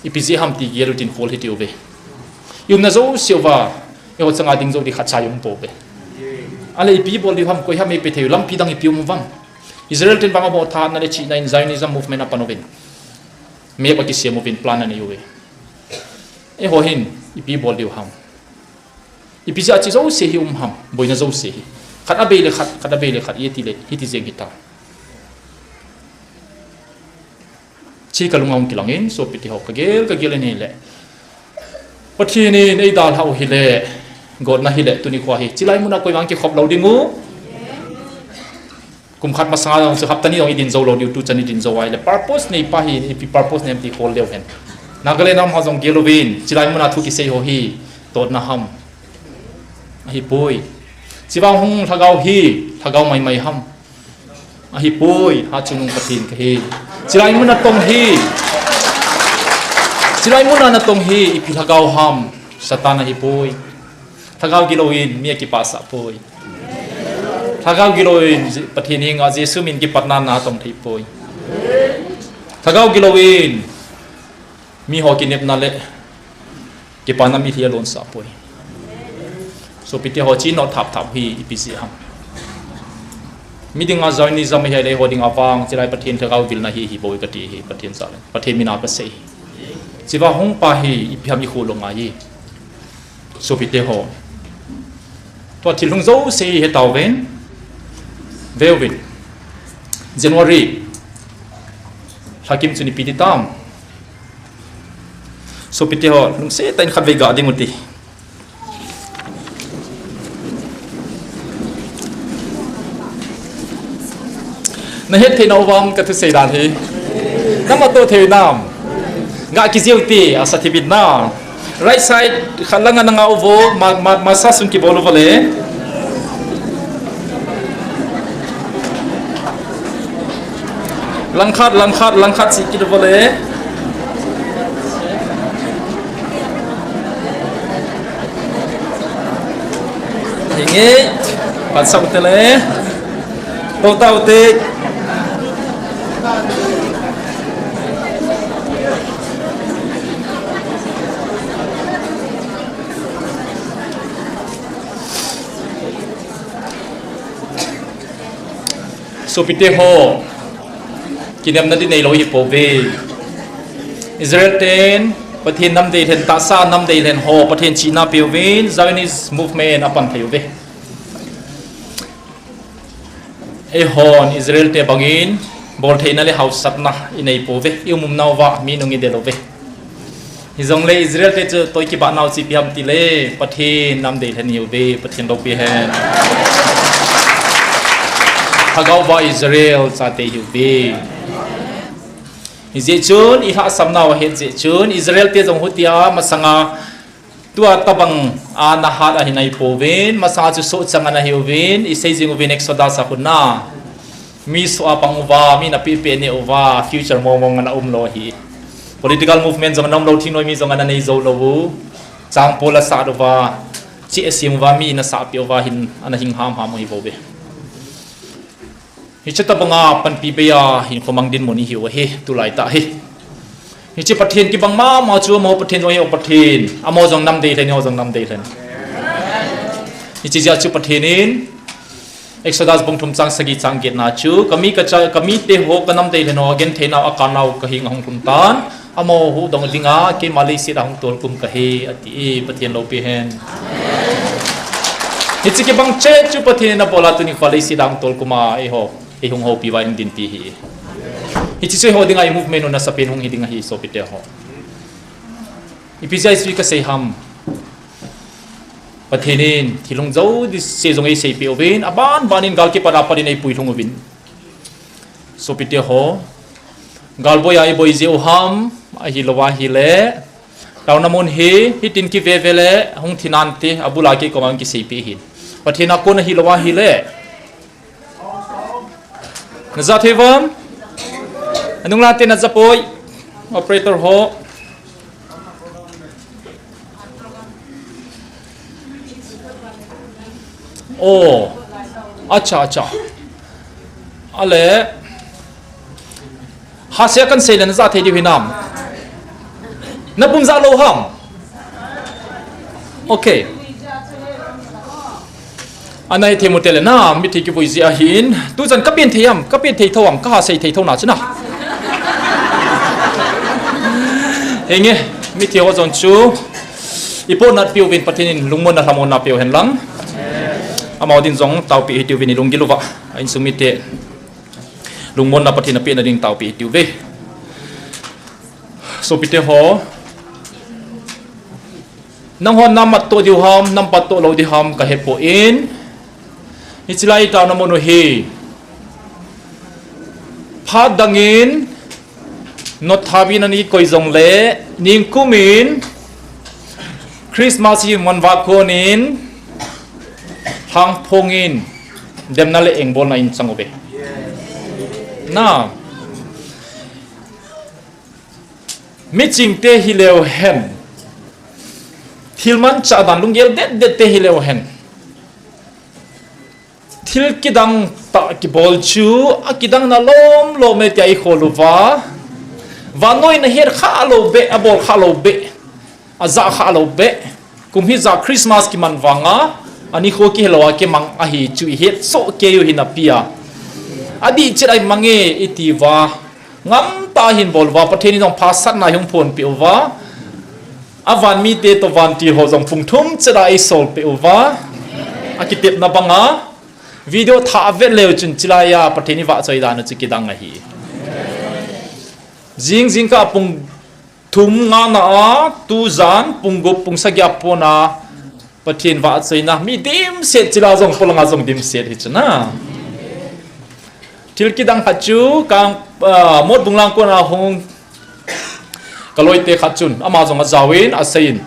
Ipi jeh ham ti gel utin khol hitiuve. Iumna jouse uva, eiho changa ding jou di khatcha ium pouve. Ahile ipi bol diu ham, koi ham eipe thei u, lampi dang ipi um uvam. Israel ten vang abol tha na le chihna in Zionism movement apan uvin. Map akisem uvin plan anei uve. Eiho hin, ipi bol diu ham. Ipi jeh a hiche jouse hi um ham, boina jouse hi. Khat abei le khat, khat abei le khat, iti le, hiti jeng hita. Hiche kalunga hung kilangin, sopite ho kagel, kagel in ahile. Pathen in eidalhah u hile, gotna hile, tuni khoa hi. Chilai muna koi vang kikhop lou diu. Kum khat masanga jong chu hapta ni jong idin jou lou diu, tuchan idin jou ahile. Purpose neipa hi, ipi purpose nei ham ti khol leu hen. Nagaland a um ho jong gel uvin, chilai muna thu kisei ho hi, totna ham. Ahipoi. Hiche vang hung lhagao hi, lhagao mai mai ham. Ahipoi, Hatchungnung Pathen kahi. Chilai muna natong hi. Chilai muna natong hi, ipi lhagao ham. Satan ahipoi. Lhagao gilou in, mi akipah sah poi. Lhagao gilou in, Je-, Pathen henga Jesu min kipatna natong thei poi. Lhagao gilou in, miho kinepna le kipana mitlhi alonsah poi. Sopite ho, hiche note thap thap hi ipi jeh ham. Mi dinga Zionism hi ahile eiho dinga vang, chilai Pathen lhagao vilna hi, hi bou kati hi, Pathen jal in. Pathen mina kasei. Hiche vang hung pa hi, ipi ham ikholou ngai hi. Sopite ho. Tua thil hung jouse hi hetauvin. Veuvin. January. Lhakim chun ipi ti tam. Sopite ho, lungset tah in khatvei ga ding uti. Nahet thei nauvam kathusei dan hi. Namatoh thei nam. Ga kijeu ti, asa thibit na. Right side, khat langa nanga uvo, ma, ma, masa sung kibol uvo le. Langkhat, langkhat, langkhat si kit uvo le. Hinge, pansau tele. Totau te. Sopite ho, kinepna di neilou hi pouve. Israel ten, Pathen namdei lhen, tahsa namdei lhen ho, Pathen chihna peuvin, Zionist movement apan thei uve. Eihon Israel te bangin, boltheina le hausatna inei pouve, i um um nauva, mi nung idel uve. Hijongle Israel te chu toh kibah nau chu ipi ham tile, Pathen namdei lhen ihiuve, Pathen loupi hen. Lhagao va Israel chate ihiuve. Hijeh chun, ilhahsam nau ahet jeh chun, Israel te jong hutia masanga tua tabang a nahat ahi naipouvin, masanga chu sohchang ana hiuvin, isei jing uvin Exodus a khun a. Mi soh a pang uva, mi napeh peh neh uva, future mong mong ana umlou ahi. Political movement jong ana umlou, thingnoi mi jong ana nei joulou u. Changpol asat uva, cheh asem uva, mi in asahpeh uva hin, ana hing hamham u ahibouve. Hiche tabanga panpi bei a hinkho mang dinmun ihiu ahi, tulaitah hi. Hiche Pathen kibang mama chu amaho Pathen jong ahiu Pathen. Amaho jong nam deilhen, eiho jong nam deilhen. Hiche jeh a chu Pathen in Exodus bung thum chang sagi chang get na chu, kami kacha, kamite ho kanam deilhen ho, agenthei nau, akan nau kaheng ahung lhun tan. Amaho huhdoh dinga, keima leiset a hung tolkhum kahi, ati e, Pathen loupi hen. Hiche kibang cheh chu Pathen in abol a tuni kho leiset a hung tolkhum a, eiho, eihung houpi uva eidinpi ahi. Hiche chu eiho dinga i movement u nasapen hung hi ding ahi sopite ho. Ipi jeh a hiche kasei ham. Pathen in thil hung jou ding se jong eiseipeh uvin, aban ban in gal kipat a pat in eipuilhung uvin. Sopite ho, gal boi a iboi jeh u ham, ahilou ahile, taona mun hi, hitin kive ve le, hung thi nante, abul a kei koma hung kiseipeh ahin. Pathen a kon ahilou ahile. Naja thei uvam? Anung lante naja poi. Operator ho. Oh. Acha, acha. Ale. Hahsa a kahin sei le naja thei diu hinam? Napum ja lou ham? Okay. Ana hithei mu tele na, mithi kivui jeh ahin. Tuchan kapen thei ham, kapen thei thou ham, kahahsa thei thou na chu na. Henge, mithi ho jong chu. Ipohnat peh uvin Pathen in lungmonna lhamonna peh u hen lang. Amaho din jong taopeh hiti uvin ilunggil uva. A insung mite. Lungmonna Pathen in apeh na ding taopeh hiti uve. Sopite ho. Nanghon namat toh diu ham, namat toh lou diu ham, kahepoi. Hiche lai taona mun u hi. Phat dang in, Nottha vin ana koi jongle, ningkum in, Christmas hi manva kon in, lhangphong in, demna le engbolna in chang uve. Na. Miching te hileu hen. Thil manchah dan lunggel det det te hileu hen. Thil kidang tah kibol chu, akidang na lom lom e tia ikhol uva. Vannoi in ahet kha lou beh, abol kha lou beh. Aja kha lou beh. Kum hi ja Christmas kiman vanga, ani kho kihelou a kimang ahi chu ihet soh kei u hin apia. Adih chet a imang e iti uva. Ngam tah a hin bol uva, Pathen in jong phasatna hung phong peh uva. Avan mite toh vantil ho jong pung thum chet a eisol peh uva. Akitepna banga. Video thah vet leu chun chilai a Pathen i vahchoi dan u chu kidang ahi. Jing jingkah pung thum nga na a, tujan pung gup pung sagi a pon a Pathen vahchoina mi dimset chila jong polanga jong dimset hi chu na. Thil kidang khat chu kang, ah, Motbung lang kona hung ka loite khat chun ama jong ajaovin aseiyin,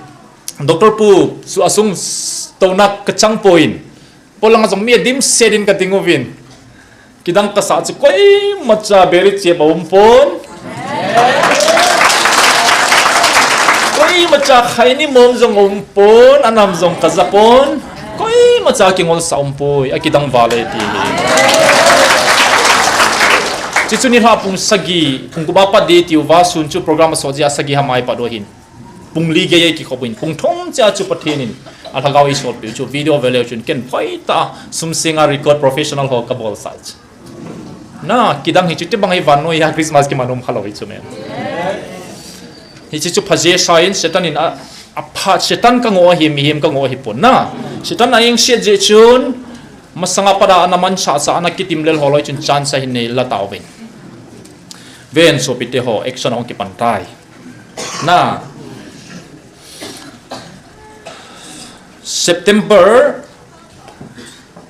Doctor Pu, chu asung s-, touna kachang poi. Polanga jong mi adimset in kading uvin. Kidang kasah chu koimacha beri chep aum pon. Koimacha khaini mom jong aum pon, anam jong kaja pon. Koimacha kingolsah aum poi, akidang vale ti hi. Chuchu nilhah pung sagi, pung gup a pat ding tiu va sun chu program asot jeh a sagi ham a ipat u ahin. Pung li gei a kikhop in, pung thum cheh a chu Pathen in alhagao eisolpeh u chu video veleu chun ken phoitah a sum sing a record professional ho kabolsah chu. Na, kidang hi chu tibang hi vannoi a Christmas kiman um khalou hi chu men. Hiche chu phajesah in Satan in a, apha, Satan kangoh ahi, mihem kangoh ahipon na. Satan a engset jeh chun masanga pat a ana mansahsah, ana kitimlel ho loi chun chance ahin nei la tauvin. Ven sopite ho, action ahung kipan tai. Na, September,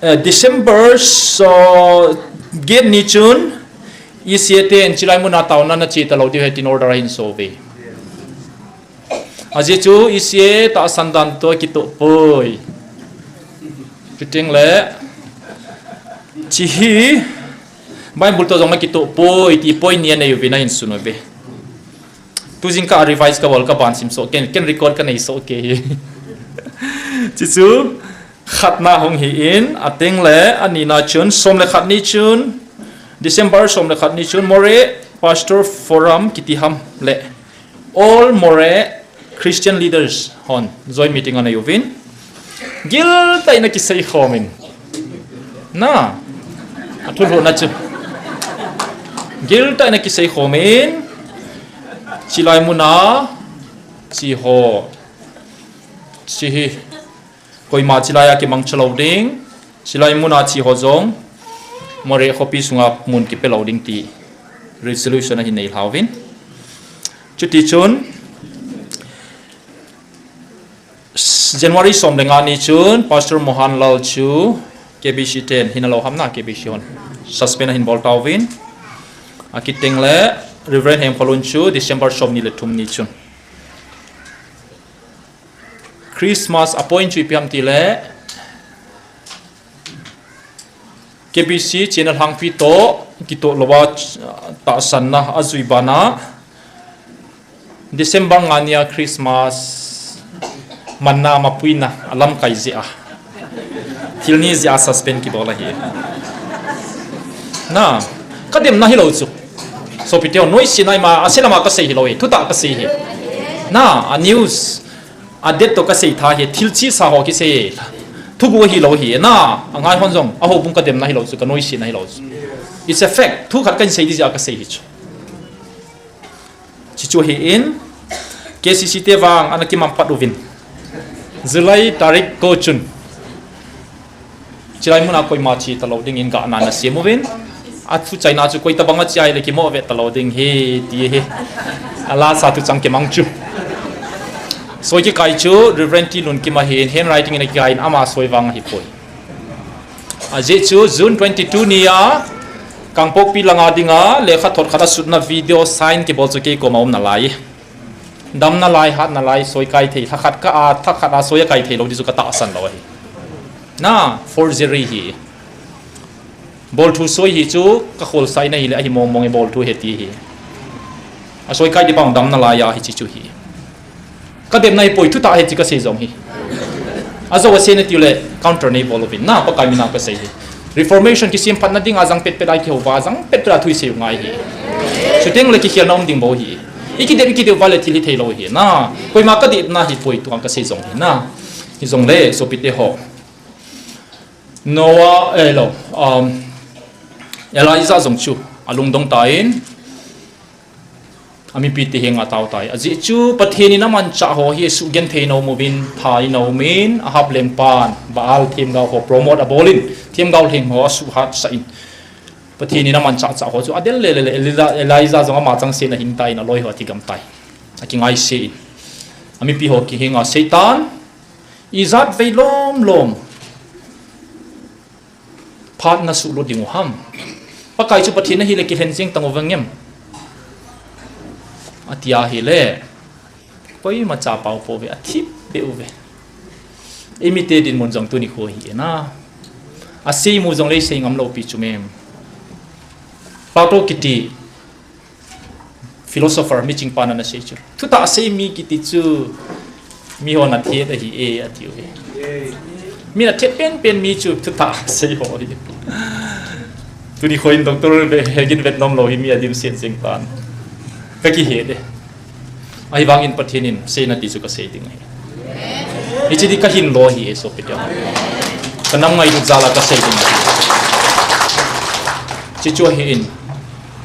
eh, December, so, Gate ni chun, E C A ten chilai muna taona nache talou diu ahi tin order ahin so uve. Ajeh chu E C A tahsan dan toh kitoh poi. Chuteng le, hiche hi, Bible toh jong akitoh poi, ti point ni anei uvin ahin sun uve. Tu jingkah revise kabol kaban sim soh kei, ken record kanei soh kei hi. Hiche chu, khatna hung hi in, ateng le, anina chun, som le khat ni chun, December som le khat ni chun, Moreh Pastor Forum kiti ham le, All Moreh Christian Leaders hon, joint meeting anei uvin. Giltah in akisei khom in. Na, athulhuhna chu. Giltah in akisei khom in, chilai muna, hiche ho, hiche hi, koima chilai a kimangcha lou ding, chilai muna hiche ho jong, Moreh khopi sunga mun kipe lou ding ti resolution ahin nei lhauvin. Chuti chun, January som le nga ni chun, Pastor Mohan Lal chu K B C ten, hina lou ham na K B C hon. Suspend ahin bol tauvin. Akiteng le, Reverend Hemkholun chu December som ni le thum ni chun. Christmas a point chu ipi ham ti le, K B C channel lhangpi toh, kitoh louva, tahsanna ajui bana, December nga nia Christmas manna mapuina alamkai jeh a, thil ni jeh a suspend kibol ahi. Na, kademna hilou chu. Sopite ho, noise nai ma, ase lama kasei hilou hi, thutah kasei hi. Na, a news, a date toh kasei tha hi, thil chesa ho kisei hi. Thugu hilou hi, na, angai hon jong, ahoubung kademna hilou chu, kanoise na hilou chu. It's a fact, thu khat kahin sei ding jeh a kasei hi chu. Hichu hi in, K C C te vang, ana kimang pat uvin. July tarik ko chun. Chilai muna koima che talou ding in gahna nasem uvin. Athu chaina chu koi tabang a che ahile kimo ve talou ding hi, ti hi. Alasa thuchang kimang chu. Soi kikai chu Reverend T Lunkim ahin, handwriting in akikai in ama soi vang ahi poi. Ajeh chu June twenty-two nia, Kangpokpi langa dinga, lekhathot khat asutna video sign kibol chu kei koma um nalai. Damna lai, hatna lai, soi kai thei, lhakhat kah a, thakhat a soi akai thei lou ding chu katahsan lou ahi. Na, forgery hi. Bolthu soi hi chu, kakholsah in ahile, ahi mong mong e bolthu hi ti hi. Asoi kai ding bang damna lai a hiche chu hi. Kademna hi poi, thutah hi ti kasei jong hi. Ajou asei nati le, counter nei bol uvin, na, Pakai mina kasei hi. Reformation kisem phatna dinga jang petpet a kihouva, jang petpet a thu isei u ngai hi. Chuteng le kikhelna um ding bou hi. Ikidem, ikidem uva le thil hithei lou hi, na. Koima kademna hi poi tua kasei jong hi, na. Hijongle, sopite ho. Noah, eh, lo, um, Elijah jong chu, alungdong tan, amipi te henga atao tai. Ajeh chu Pathen in amanchah ho hi sugenthei nom uvin, tha in aum in, Ahab lengpan, Baal themgao ho promote abol in, themgao lheng ho asuhatsah in. Pathen in amanchah chah ho chu adel le le le, Elijah, Elijah jong ama changseh in ahing tan, aloi ho athigam tai. Akingaise in. Amipi ho kihenga Satan, ijat vei lom lom phat nasuhlut ding u ham. Pakai chu Pathen ahile kilhen jeng tang u vang em? Ati ahile, koima chapa u pouve, athip beh uve. Eimite dinmun jong tuni kho hi na. Asei mu jongle sei ngam lou pi chu mem. Plato kiti philosopher, miching pan ana sei chu. Thutah sei mi kiti chu, mihon athet ahi e, ati uve. Mi athet penpen mi chu, thutah sei ho hi. Tuni kho in doctor ve, hegin vet nom lou hi mi adimset jeng tan. Kakihet e. Ahivangin Pathen in seina ti chu kasei ding ahi. Hiche hi kahin lo hi e, sopite ho. Kanam ngailut jal a kasei ding ahi. Hiche chu ahin.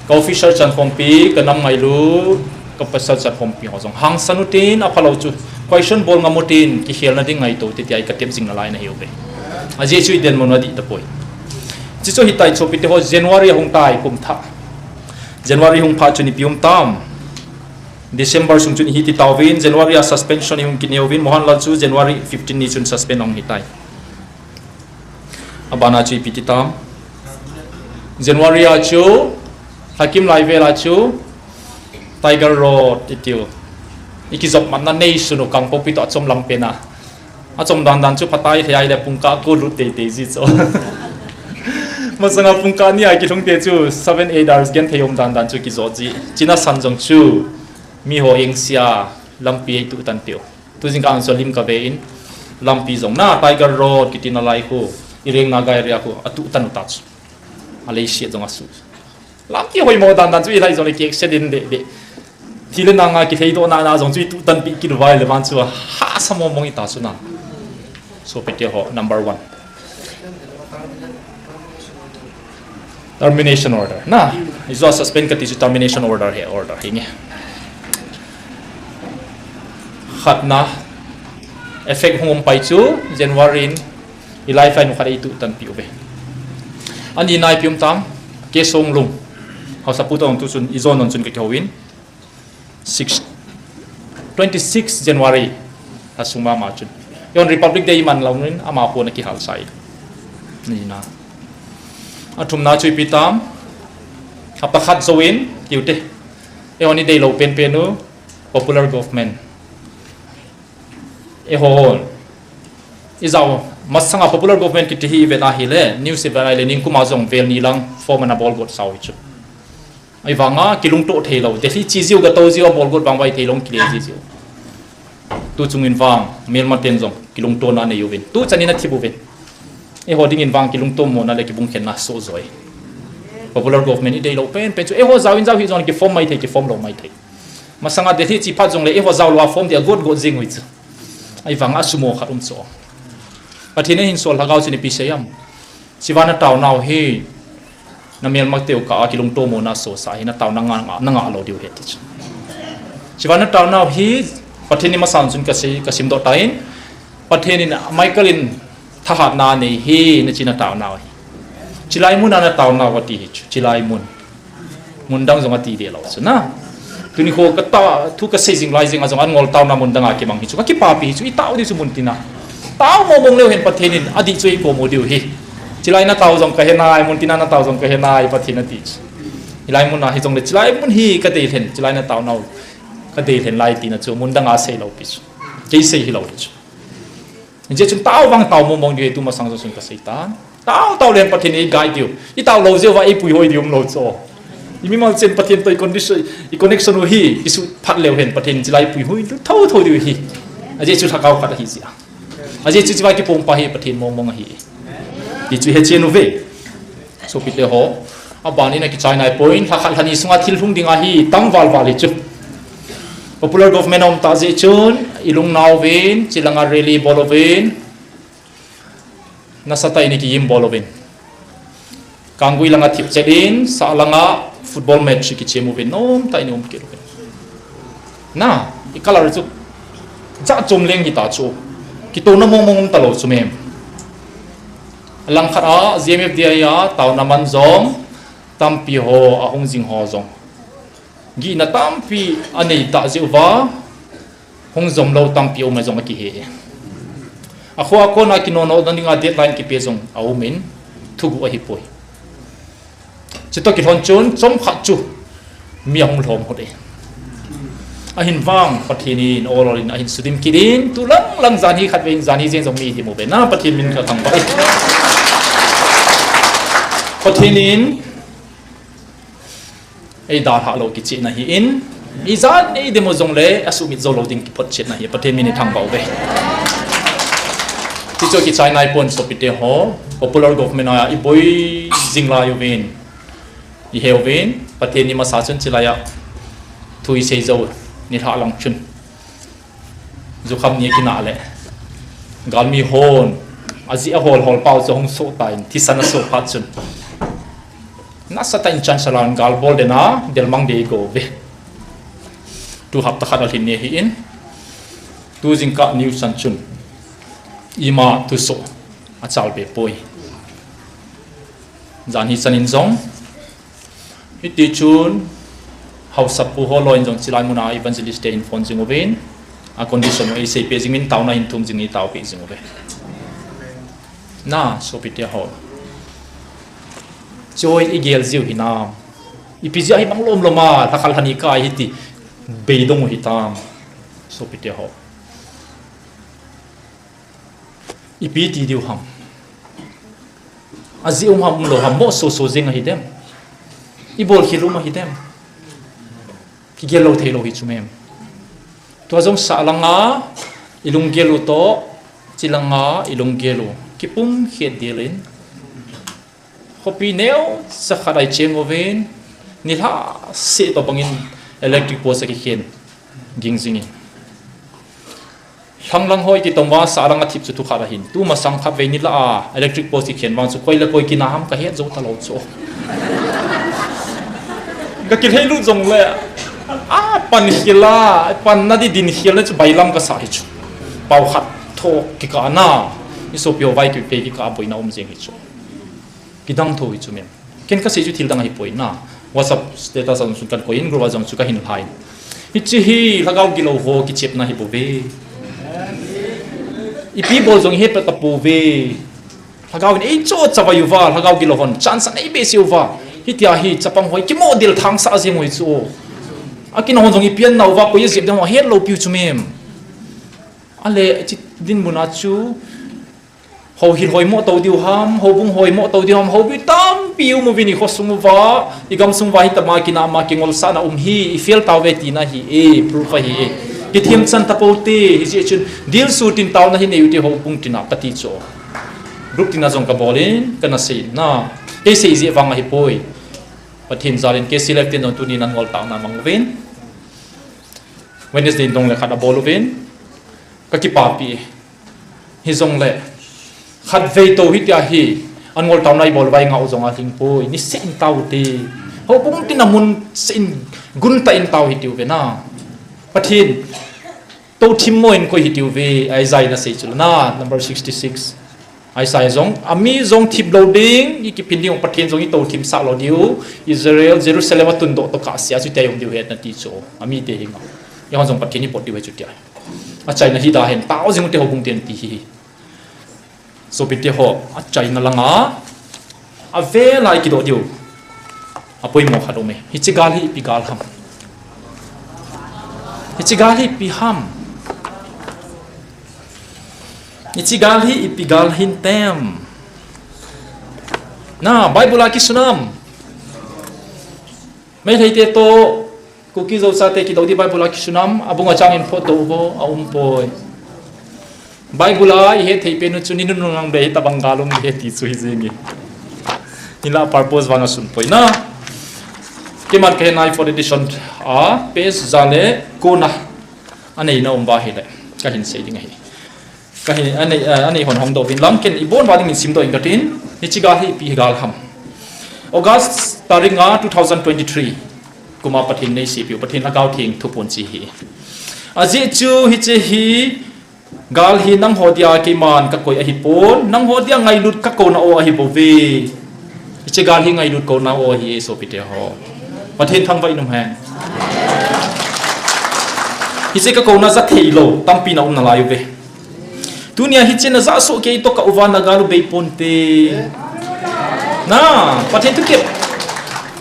Ka officer chankhompi, kanam ngailut, kapasal chankhompi ho jong hangsan utin, aphalou chu question bol ngam utin, kikhelna ding ngaito, titi a katep jing nalai nahiuve. Ajeh chu idinmun u adih tapoi. Hiche chu ahitai, sopite ho, January ahung tai, kum thah. January hung phat chun ipi um tam? December sung chun ihi ti tauvin, January a suspension ihung kinei uvin, Mohanlal chu January fifteen ni chun suspend ahung hitai. Abana chu ipi ti tam? January a chu, Hakim Laivel a chu, Tiger Road itiu. Ikijop matna nei sunu Kangpokpi toh achom lam pena. Achom dan dan chu phatai thei ahile pungkah ko lut tei tei ji chu. Masanga pungkah ni a kilhung te chu seven eight hours genthei um dan dan chu kijo ji. China san jong chu miho engsia lampi ei tuh tan tiu. Tujing ka an so lim ka ve in lampi jong na Tiger Road kiti na lai khu, Ireng Naga area khu atuh tan u ta chu. A lei siat jong asu. Lampi hoimo dan dan chu i lai jong le ki accident de de. Thile nanga kithei doh na na jong chu i tuh tan pi kit vai le van chu ha samo mong i ta chu na. So pete ho number one. Termination order. Na, i jo suspend kati chu termination order he order hi nge. Khatna effect hung um pai chu January in i lifeline u khat ei tuh tan pi u ve. Ani nai pi um tam, K Songlung. Hausa pu tong tu chun i jon non chun ka kihou in. Six, twenty six January. Asung mama chun. Yon Republic Day man lau nin ama pon a kihal sai. Ni na. Athumna chu ipi tam. Apakhat join, kiute. Eho ni dei lo pen pen u, popular government. Eho. I jao, masanga popular government kiti hi i vet ahile, news i vet ahile, ningkuma jong vel ni lang, form ana bol got sao hi chu. Ahivanga, kilungto thei lo, Delhi chi jiu ga to jiu, a bol got vang vai thei long kile ji jiu. Tu chungin vang, melma ten jong, kilungto na nei uvin. Tu chanin a thip uvin. Eho dingin vang kilungto mo na le kibung khen na so joi. Popular government i dei lo pen, pen chu, eho jao in jao hi jong kiform mai thei, kiform lo mai thei. Masanga Delhi chi phat jong le, eho jao lo a form dia got got jing ui chu. Ahivanga sumo khat um chu. Pathen in hin sol lhagao chun ipi sei am. Chiva na tao nau hi, na melma teu ka a kilungto mo na so sa hi, na tao na nga, na nga lo diu he ti chu. Chiva na tao nau hi, Pathen ni masang chun ka sei, ka sim doh ta in. Pathen in Michael in thahat na nei hi, na chi na tao nau hi. Chilai mun a na tao nau ka ti hi chu, chilai mun. Mun dang jong ati de lo chu na. Tuni kho ka ta, thu ka sei jing lai jing a jong an ngol tao na mun dang a kimang hi chu. Ka kipapi hi chu, i tao di chu mun tina. Tao mo mong leu hen Pathen in, adi chu i ko mo diu hi. Chilai na tao jong ka he nai, mun tina na tao jong ka he nai, Pathen a ti chu. Hilai mun a hi jong le, chilai mun hi ka dei lhen, chilai na tao nau ka dei lhen lai tina chu, mun dang a sei lo pi chu. Kei sei hi lo hi chu. Jeh chun tao vang tao mong mong diu hi tu masang jong chun ka sei ta. Tao tao leng Pathen in ei guide diu. I tao lo jeh uva ei puihoi diu um lo chu. I mimal chen Pathen toh i condition, i connection u hi, i su phat leu hen Pathen in chilai puihoi diu tho tho diu hi. Ajeh chu lhagao khat ahi jeh a. Ajeh chu chiva kipom pa hi Pathen mong mong ahi. Ti chu he chen u ve. Sopite ho, aban in a kichai nai poi, lha khat lha ni sunga thil hung ding ahi, tam val val hi chu. Popular government a um ta jeh chun, i lung nau vin, chilanga rally bol uvin, nasa tah in i kiyim bol uvin. Kanggui langa thip chet in, sah langa football match i kichem uvin, nom tah in i um kit uvin. Na, i color chu, ja chom leng hi ta chu. Kitouna mong mong um ta lo chu mem. Langkhat a, G M F D I a, taona man jong, tampi ho, ahung jing ho jong. Gihna tampi, anei ta jeh uva, hung jom lo tampi um a jong akihe. Akhoa kona kinono na dinga deadline kipe jong, aum in, thugu ahi poi. Chutoh kilhon chun, chomkhat chu, mi ahung lhom hot e. Ahin vang, Pathen in, ol ol in, ahin sudim kit in, tu lang lang jan hi khat vei in, jan hi jeng jong mi hi mu ve na, Pathen min ka thangvah e. Pathen in, ei dalha lo kichehna hi in, ijat ei demo jong le, asumit jou lo ding kiphotchetna hi, Pathen min i thangvah u ve. Tichu kichai nai pon sopite ho, popular government a i boi jing lai uvin. I he uvin, Pathen ni masa chun chilai a thu i sei jou nilhah lang chun. Jukham ni kinah le. Galmi hon, ajeh a hol hol pau chu hung soh ta in, thisan asoh phat chun. Nasa tah in chan salan gal bol dena, delmang dei go ve. Tu hapta khat alhin ni hi in. Tu jingkah news an chun. Ima thusoh achal be poi. Jan hi chan in jong. Hiti chun, haosapu ho loi in jong chilai mun a evangelist te in phone jing uvin, a condition u ei seipeh jing in taona in thum jing in ei taopeh jing uve. Na, sopite ho. Choi igel jiu hinam. Ipi jeh a hi mang lom lom a, lhakhal hani ka hi ti. Beidong u hitam. Sopite ho. Ipi ti diu ham. Ajeh um ham um lou ham mo so so jing ahi dem. Ibol khel um ahi dem. Kigel lou thei lou hi chu mem. Tua jong sa langa ilung gel u to, chi langa ilung gel u. Kipum khet dil in. Khopi neo, sa khat ai cheng uvin, nilhah seh to bangin electric post a kikhen ging jingin. Lhang lang hoi kitom va sa lang a thip chu thu khat ahin. Tu masang khat vei nilhah a electric post kikhen vang chu koi le koi kina ham ka het jou ta lou chu. Ka kilhei lut jong le, a pan khel a, pan na di din khel na chu bailam ka sa hi chu. Pau khat tho kikah na, i sopi ho vai kipei kikah boina um jing hi chu. Kidang tho hi chu mem. Ken ka sei chu thil dang ahi poi na. WhatsApp status a jong sun kan koi in group a jong chu ka hin lhai. Hichi hi lhagao gilou ho kichepna hi bou ve. Ipi bol jong he pa ta pou ve. Lhagao in ei cho chavai uva, lhagao gilou hon chance nei be si uva. Hitia hi chapang hoi kimo dil thang sa jing hoi chu. A kina hon jong ipi an nau va koi jep ding ho het lou piu chu mem. Ale chi din muna chu Ho hil hoi mo to diu ham, ho bung hoi mo to diu ham, ho bi tampi um uvin i khosung uva, i gamsung uva hi tama kina ma kingol sa na um hi, i fel tau ve tina hi e, proof ahi e. Kithem chan ta pou te, hi jeh chun, dil su tin tau na hi nei u te ho bung tina ka ti chu. Group tina jong ka bol in, ka na sei na. Kei sei jeh vang ahi poi. Pathen jal in K C L F ten jong tuni nan ngol tau na mang uvin. Wednesday dong le khat a bol uvin. Ka kipapi. Hi jong le, khat vei to hitia hi, an ngol tau na i bol vai ngau jong a hing poi, ni se in tau te. Ho bung tin a mun se in gun ta in tau hi tiu ve na. Pathen, to thim mo in koi hi tiu ve, Isaiah na sei chu na, number sixty-six. Isaiah jong, ami jong thip lou ding, i kipin ding, Pathen jong i to thim sa lou diu, Israel, Jerusalem a tun doh to ka sia chu te yom diu het na ti chu, ami te hi nga. I hon jong Pathen i pot diu he chu tia. A chaina hi da hen, tao jing u te ho bung ten ti hi. Sopite ho, a chaina langa, a vela i kidoh diu. A poimo khat um e. Hichi gal hi ipi gal ham. Hichi gal hi ipi ham. Hichi gal hi ipi gal hin tem. Na, Bible a kisunam. Meitei te to, Kuki Zo sa te kidoh di Bible a kisunam, a bung a chang in phot doh vo, a um poi. Bible a i het thei pen u chu ni nunung lang be hi tabang gal um hi ti chu hi jing i. Ni la purpose vang a sun poi na. Keiman ka he nai fourth edition a, page ja le ko na. A nei na um ba hi le. Ka hin sei ding ahi. Ka hi, a nei, a nei hon hong doh vin lang ken i bon va ding in sim doh in ka tin. Hichi gal hi ipi gal ham. August tarik nga two thousand twenty-three. Kuma Pathen nei si piu, Pathen a gau theng thu pon chi hi. A jeh chu hichi hi gal hi nang ho dia keiman ka koi ahi pon, nang ho dia ngailut ka kona o ahi bou ve. Hichi gal hi ngailut kona o ahi e sopite ho. Pathen thangvah in um hen. Hichi ka kona ja thei lou, tampi na um na lai u ve. Tunia hichi na ja soh kei to ka uva na gal u bei pon te. Na, Pathen thu kep.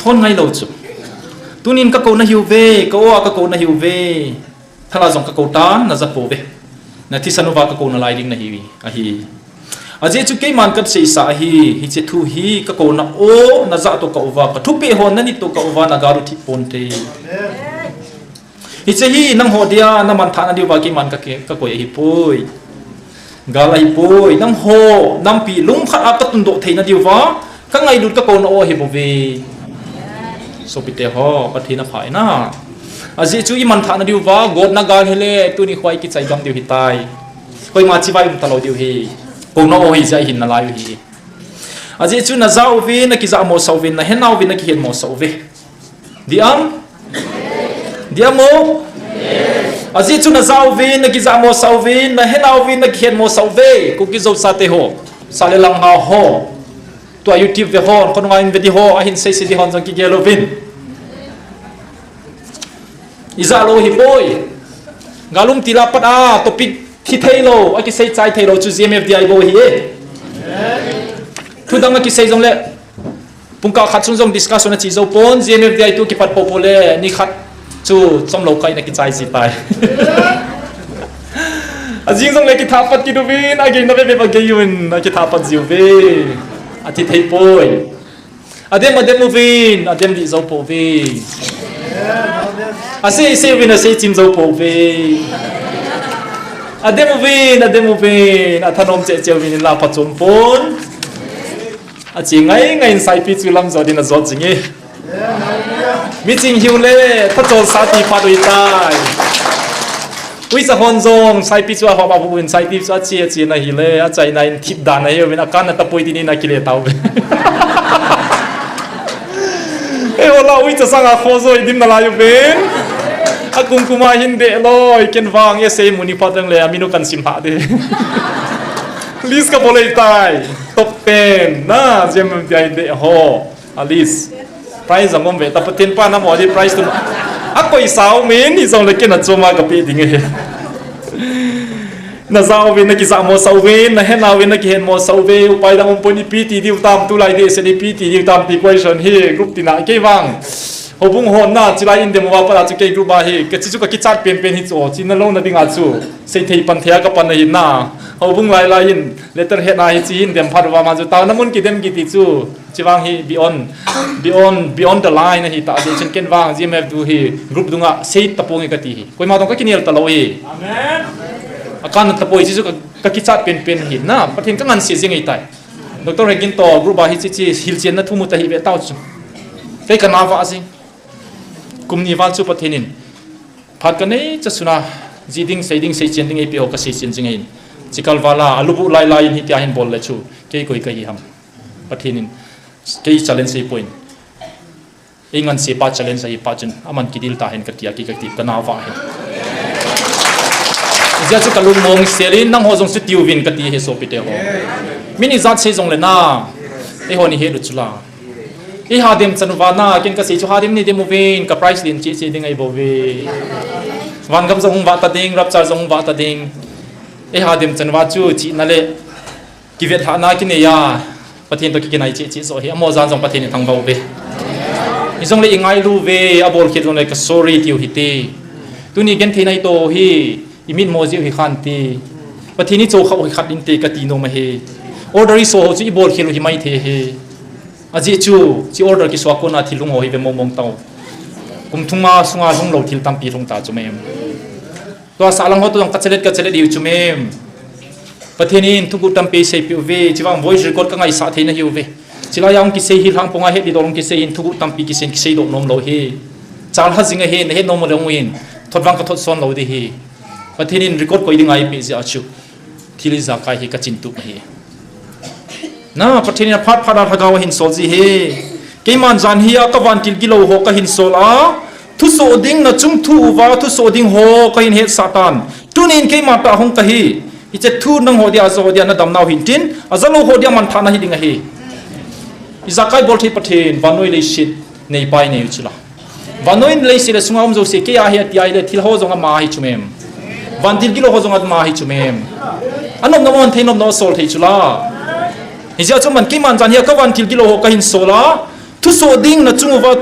Thon ngai lou chu. Tunin ka kona hi u ve, ka o a ka kona hi u ve. Thala jong ka ko tan, na ja pou ve. Na thisan uva ka kona lai ding na hi, ahi. A jeh chu keiman ka sei sa ahi, hichi thu hi ka kona o, na ja to ka uva, ka thupi ho na ni to ka uva, na gal u thi pon te. Hichi hi nang ho dia, na man tha na diu va keiman ka ke, ka koi ahi poi. Gal ahi poi, nang ho, nampi, lung khat a ka tun doh thei na diu va, ka ngailut ka kona o ahi bou ve. Sopite ho, Pathen a pha e na. A jeh chu i man tha na diu va, got na gal hi le, tuni khoi kichai gam diu hi tai. Koima chi vai um ta lou diu hi. Kona o hi ja hin na lai u hi. A jeh chu na ja u ve, na kija mo sa u ve, na he na u ve, na kihen mo sa u ve. Diam? Diam mo? A jeh chu na ja u ve, na kija mo sa u ve, na he na u ve, na kihen mo sa u ve. Kuki Zo sa te ho. Sa le lang ha ho. Tua YouTube ve ho, ko nunga in ve di ho, a hin sei sei di ho, jong kigel u vin. I ja lou hi poi. Gal um ti la pat a, topic thi thei lou, a kisei chai thei lou, chu G M F D I bou hi e. Thu dang a kisei jong le. Pungkah khat sung jong discussion a chi jou pon, G M F D I tu kipat popo le, ni khat chu chomlou kah in akichai ji tai. Ajing jong le kitha pat kit uvin, agei na veve agei un, akitha pat jiu ve. Athi thei poi. Adem, adem uvin, adem lih jou pouve. Asei, sei uvin, asei chim jou pouve. Adem uvin, adem uvin, athanom cheh cheh uvin, la phachom pon. Achi ngai ngai in saipi chu lam jot in ajot jing e. Mi ching hiu le, thachol sa ti phat u ahitai. Uicha hon jong, saipi chu ahop a bu in, saipi chu achi, achi na hile, achaina in thip dan ahi uvin, akan na tapoi tin in akile tauve. Eiho la uicha sanga kho joi dim nalai uvin. Akum kuma hin de loi, ken vang e sei muni phat ang le, aminu kan sim ha de. List kabol e tai. Top ten, na, G M F D I de ho. Alice. Prize jong um ve, ta Pathen pa na mo di prize tu. Akoi sao min, ijong le ken achom a kape ding e. Naja uvin, nakija mo sa uvin, nahen uvin, nakihen mo sa uve, upai dang um pon ipi ti diu tam, tulai di se ipi ti diu tam ti question hi, group tina, kei vang. Houbung hon na, chilai in dem uva pat a chu kei group a hi, kachi chu kakichat penpen hi chu, chi nalou na ding a chu, seithei pan thei a kapan ahi na. Houbung lai lai in, letter head na hi chi hin dem phat uva ma chu, taona mun kidem kiti chu. Chivang hi beyond, beyond, beyond the line ahi ta, ajeh chun ken vang G M F D I hi group dunga sei tapong e kati hi. Koima tong kakinel talou hi. Amen. Akan tapoi chi chu ka, kakichat penpen hi na, Pathen kanganse jing e tai. Doctor Hegin to group a hichi chi hilchen na thu mu ta hi ve tau chu. Kei kana va jing. Kum ni val chu Pathen in. Phat kanei cha suna, ji ding, sei ding, seichen ding, eipe ho kaseichen jing ahin. Chikal vala, alubu lai lai in hitia hin bol le chu. Kei koi kahi ham. Pathen in kei challenge sei poi. Ei nganse pa challenge ahi pa chun, aman kidil ta hen katia kei kati, kana va hen. Hijeh chu kalung mong sel in, nangho jong chu tiuvin kati hi sopite ho. Min ijat sei jong le na, eiho ni het u chu la. Ei hadem chan uva na, ken kasei chu hadem ni dem uvin, ka prize len cheh cheh ding ahi bouve. Van gam jong hung vah ta ding, rapture jong hung vah ta ding. Ei hadem chan uva chu, chihna le, kivetlhahna kinei a, Pathen to kikinai cheh cheh jo hi, amaho jan jong Pathen ithangvah uve. Hijongle ingailu uve, abolkhel jongle ka sorry tiu hite. Tuni genthei nai to hi, imit mo jiu hi khan ti. Pathen ichou khah u hi khat inte kati nom ahi. Order iso ho chu ibolkhel u hi mai thei hi. Ajeh chu, chi order kiso a kona thil lhung ho hi ve mong mong tau. Kum thum a sunga lhung lou thil tampi lhung ta chu mem. Tua sahlang ho to jong kachelet, kachelet hiu chu mem. Pathen in thuguh tampi seipeh uve, chivang voice record kangaisah thei nahiu ve. Chilai a hung kisei hi lhang ponga het didol hung kisei hin thuguh tampi kisei, kisei doh nom lou hi. Chal ha jing ahi, nahet nom lou hin. Thot vang kathot son lou di hi. Pathen in record koi dinga eipeh jeh a chu. Thil ijakai hi kachin tup ahi. Na, Pathen in aphat phat a lhagao ahin sol ji hi. Keiman jan hi a kavantil gilou ho kahin sol a. Thusoh ding nachung thu uva, thusoh ding ho kahin hetsah tan. Tunin keima tah hung kahi. Hiche thu nangho dia, ajo ho dia nadam nau hintin. Ajo lou ho dia manthahna hiding ahi. Ijakai bolthei Pathen, vannoi leiset, neipa inei u chu la. Vannoi leiset le sunga um jouse, kei ahi ati ahile, thil ho jong ama ahi chu mem. Vantil gilou ho jong ama ahi chu mem. Anop nom a thei nom nom asol thei chu la. Hijeh a chu man keiman jan hi a kavantil gilou ho kahin sol a. Thusoh ding nachung uva,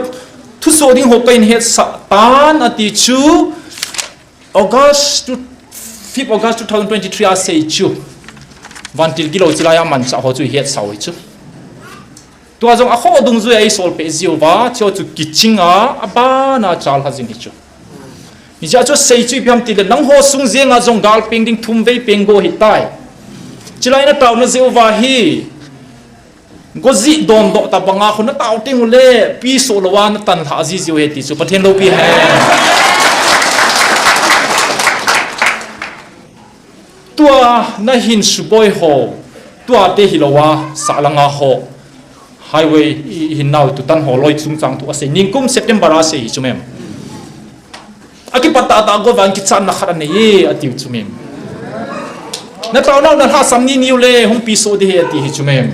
thusoh ding ho kahin hetsah tan ati chu. August two, fifth August two thousand twenty-three a sei chu. Vantil gilou chilai a manchah ho chu ihetsah u hi chu. Tua jong akhoh dungjui a eisol peh jiuva, chu chu kiching a, abana chal ha jing hi chu. Hijeh a chu sei chu ipi ham tile, nangho sung jenga jong gal peng ding thum vei peng go hitai. Chilai nataona jeh uva hi, go jih dondoh ta banga khu natao teng ule, pi soh louva natan lhah ji jiu ahi ti chu, Pathen loupi hen. Tua nahin suboi ho, tua te hilouva, sahlanga ho. Highway i, i hin nau tutan ho loi chungchang thu asei. Ningkum September a sei hi chu mem. Akipat tahtah go vang kichatna khat anei e, atiu chu mem. Nataonau nalhahsam ni niu le, hung pi soh di hi, ati hi chu mem.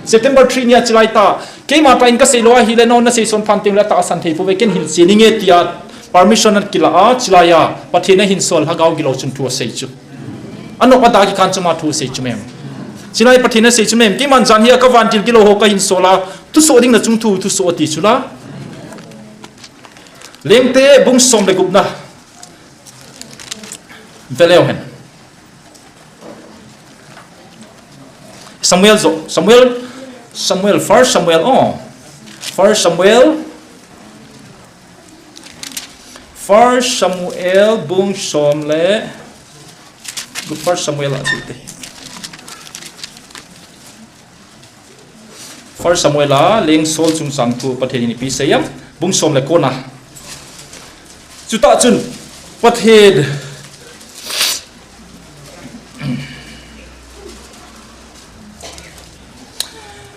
September three nia chilai ta. Keima tah in kasei lou ahile, nangho nasei son phan teng le atahsan thei pouve, ken hilchen inge tia. Permission akila a, chilai a, Pathen ahin sol lhagao gilou chun thu asei chu. Anop ada kikhan chuma thu asei chu mem. Chilai Pathen asei chu mem. Keiman jan hi a kavantil gilou ho kahin sol a, Thusoh ding na chung thu, thusoh ati chu la. Lengte bung som le gupna. Ve leu hen. Samuel zo, Samuel, Samuel, First Samuel, oh. First Samuel, First Samuel, bung som le, First Samuel a chute. First Samuel a leng Saul chungchang thu Pathen in ipi asei em, bung som le ko na. Chutah chun Pathen,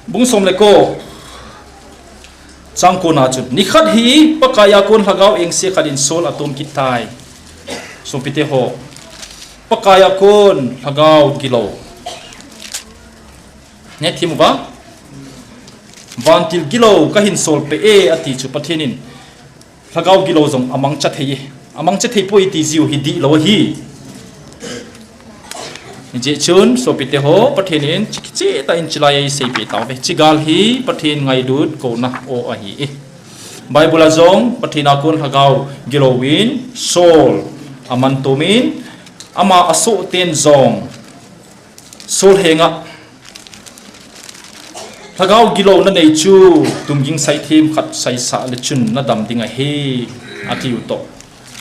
bung som le ko, chang ko na chun, nikhat hi Pakai a kon lhagao engse khat in Saul atom kit tai. Sopite ho, Pakai a kon lhagao gilou. Ne thim uva. Vantil gilou kahin sol peh e ati chu Pathen in. Lhagao gilou jong amangcha thei e. Amangcha thei poi ti jiu hi dihlou ahi. Hijeh chun sopite ho Pathen in chi, chitah in chilai a isei peh tauve. Chigal hi Pathen ngailut kona o ahi e. Bible a jong Pathen a kon lhagao gilou in Saul aman tomin ama asoh ten jong Saul henga, lhagao gilou nanei chu, tumging saithem khat saisah le chun nadam ding ahi, atiu toh.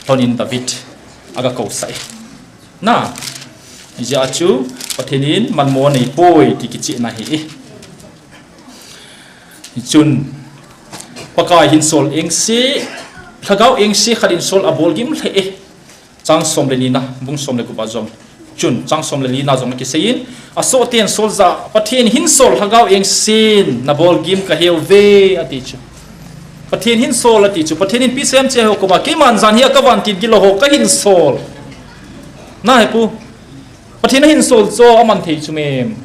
Lhonin David aga kousah e. Na, hijeh a chu, Pathen in manmo anei poi ti kichehna ahi e. Chun, Pakai hin Saul engse, lhagao engse khat in Saul abol gim lheh e. Chang som le nina, bung som le gup a jong. Chun, chang som le nina jong kiseiyin, asoh ten Saul jah a, Pathen hin Saul lhagao engsen nabol gim kahe uve, ati chu. Pathen hin Saul ati chu, Pathen in ipi asei em tia ho koma, keiman jan hi a kavantil gilou ho kahin sol. Na he pu. Pathen ahin sol chu aman thei chu mem.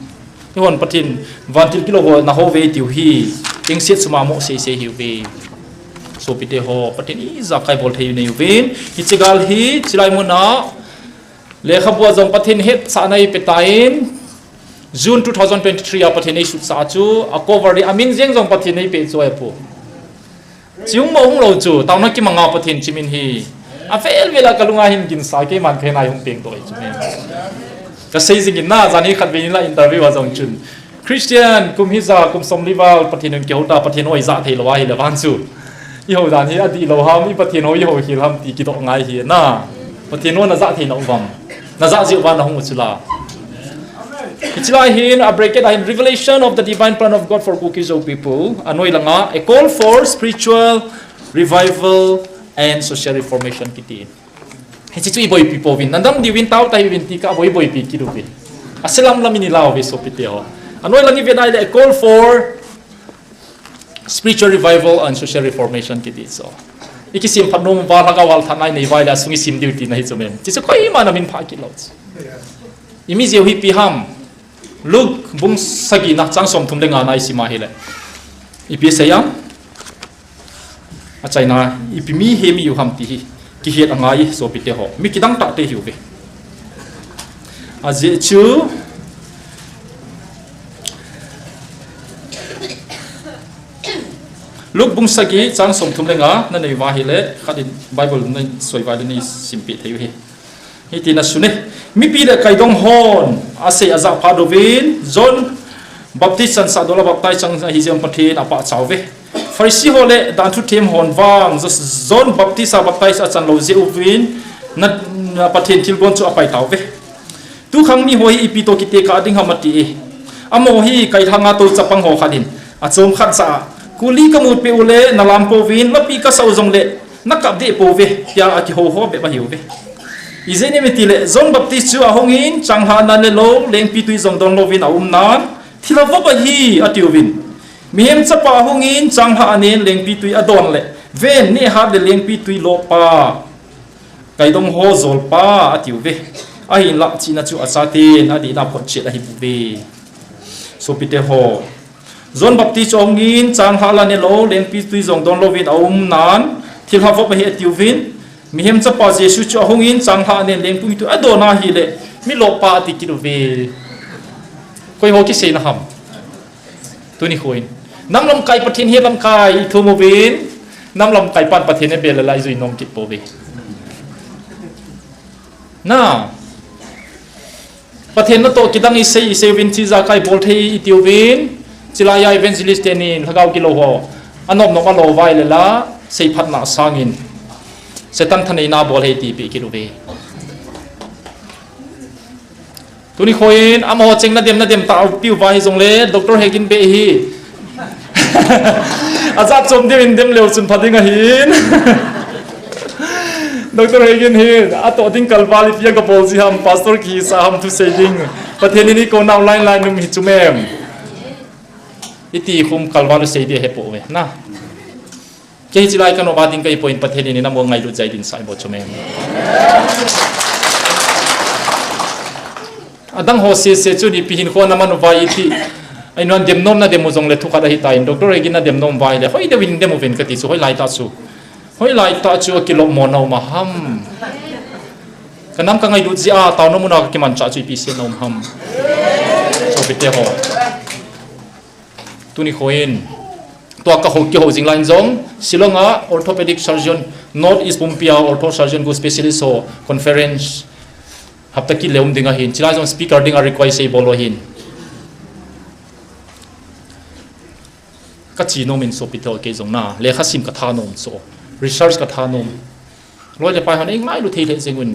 Eihon Pathen vantil gilou ho nahou ve tiu hi. Engse chu mamo seisei hiuve. Sopite ho, Pathen ijakai bol thei nei uvin. Hiche gal hi, chilai muna, lekhabu a jong Pathen hetsahna eipe tan, June two thousand twenty-three a Pathen eisutsah chu, a cover ding, amin jeng jong Pathen eipeh chu ahi pu. Chi hung mo hung lou chu, taona kimanga Pathen chi min hi. Avel vel a kalunga hin ginsa keiman kahin ai hung peng doh chu min. Kasei jing in na, jan hi khatvei in la interview a jong chun. Christian, kum hija, kum som li val, Pathen in kihou ta, Pathen hou ijah thei lou ahile vang chu. Ihou dan hi adihlou ham, i Pathen hou ihou khel ham ti kidoh ngai hi na. Pathen hou najah thei nau vang. Najah jiu vang nahung u chu la. Hiche lai hin, a bracket a hin, Revelation of the Divine Plan of God for Kuki-Zo People. Anoi langa, a call for spiritual revival and social reformation kiti. Hiche chu iboipi pouvin, nadam diuvin, tao tauvin ti ka boiboipi kit uvin. Aselam lam in ilau ve sopite ho. Anoi lang ivet nai le, a call for spiritual revival and social reformation kiti chu. Ikisim phat nom uva lhagao hal thanai nei uva ahile asung isim diu tina hi chu mem. Hiche chu koiman amin phah kit lou chu. Imi jeh u hi ipi ham. Luke bung sagi na chang som thum le nga na isim a hile. Ipi asei em. Achaina ipi mi he mi u ham ti hi. Kihet angai sopite ho. Mi kidang tah te hiuve. Ajeh chu Luke bung sagi chang som thum le nga na nei uva ahile, khat in Bible na soi uva le nei simpeh thei u hi. Hiti na sune. Mipi le kaidong hon asei ajah phat uvin, John Baptist chansah dol a baptize chang ahi jeh un Pathen apachat uve. Pharisee ho le danthu them hon vang, John Baptist a baptize achan lou jeh uvin, na, na Pathen thilgon chu apai tauve. Tukhang mi ho hi ipi toh kitekah ding ham ati e. Amaho hi kailhanga tou chapang ho khat in, achom khat jah a, kuli kamut peh u le nalam pouvin, lapi kasah u jongle nakap deh pouve, tia akihou ho bep ahiuve. Ijeh inem itile, John Baptist chu ahungin, changlhah nan le lou, lengpitwi jong don louvin aum nan, thilha vop ahi, atiuvin. Mihem Chapa ahungin, changlhah anen, lengpitwi adon le, ven, nehhat le lengpitwi lopa. Kaidong ho jolpa atiuve. Ahinlah chihna chu achaten adihna photchet ahibouve. Sopite ho. John Baptist chu ahungin changlhah la nelou, lengpitwi jong don louvin aum nan, thilha vop ahi atiuvin. Mihem Chapa Jesu chu ahungin changlhah anen lengpitwi adon ahile, mi lopa ati kit uve. Koi ho kiseina ham. Tuni kho in. Nam lamkai Pathen hi lamkai i thum uvin, nam lamkai pan Pathen e bel lai zui nom kit pouve. Na, Pathen natoh kidang i sei, i sei uvin chi ijakai bol thei i ti uvin, chilai a evangelist teni lhagao kilou ho, anom nom a lo vai le la, sei phatna sangin, Satan thaneina bol thei ti pe kit uve. Tuni khoin, amaho cheng nadem, nadem ta piu va hijongle, Doctor Hegin be hi. Ajat chom deu in dem leu chun pha ding ahin. Doctor Hegin hi, atoh ding kalval ipi a kabol ji ham, pastor kisa ham thusei ding. Pathen in i ko nau line line num hi chu mem. Iti khum kalval u sei ding he po ve, na. Kei hi chilai ka nom a ding ka hi poi in Pathen in namo ngailut jai din sai bo chu mem. Adang ho se se chu ni pi hin kho na manu vai iti. Ai non dem nom na dem u jong le thu khat ahi ta in Doctor Hegin na dem nom vai le hoi deu in dem uvin ka ti chu hoi lai ta chu. Hoi lai ta chu a kilom mo nau ma ham. Ka nam ka ngailut ji a tau nom u na ka kiman cha chu ipi se nom ham. Sopite ho. Tuni khoin, tua ka ho kiho jing lai in jong, Shillong a orthopedic surgeon, North East pumpi a ortho surgeon gu specialist ho conference, hapta kit le um ding ahin, chilai jong speaker ding a request ei bol u ahin. Ka chi nom in sopite ho kei jong na, lekha sim ka tha nom so, research ka tha nom. Loi le pai hon ei ngailu thei lheh jeng un.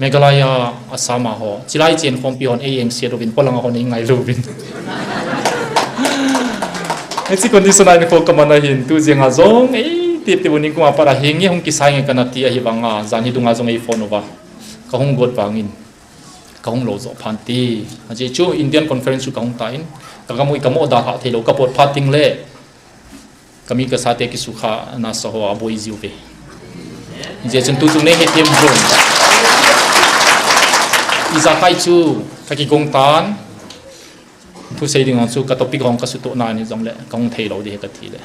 Meghalaya, Assam a ho. Chilai chen khompi hon ei engse uvin, polang a hon ei ngailu uvin. Hichi condition a in kho ka man ahin, tu jeng a jong, ei, tip tip un in kuma para hi nge hung kisai nge kana ti ahi vang a, jan hi dung a jong ei phone uva. Ka hung got vangin. Ka hung lo jo phan ti. Ajeh chu Indian Conference chu ka hung ta in. Ka gamui ka mo da ha thei lo, ka pot phat ting le. Kami kasate kisukha nasa ho aboi jiu ve. Hijeh chun tuchung nei hethem jong. Ijakai chu kakigong tan. Thusei ding hong chu ka topic hong kasutoh na ni jongle kahung thei lou ding ahi kati le.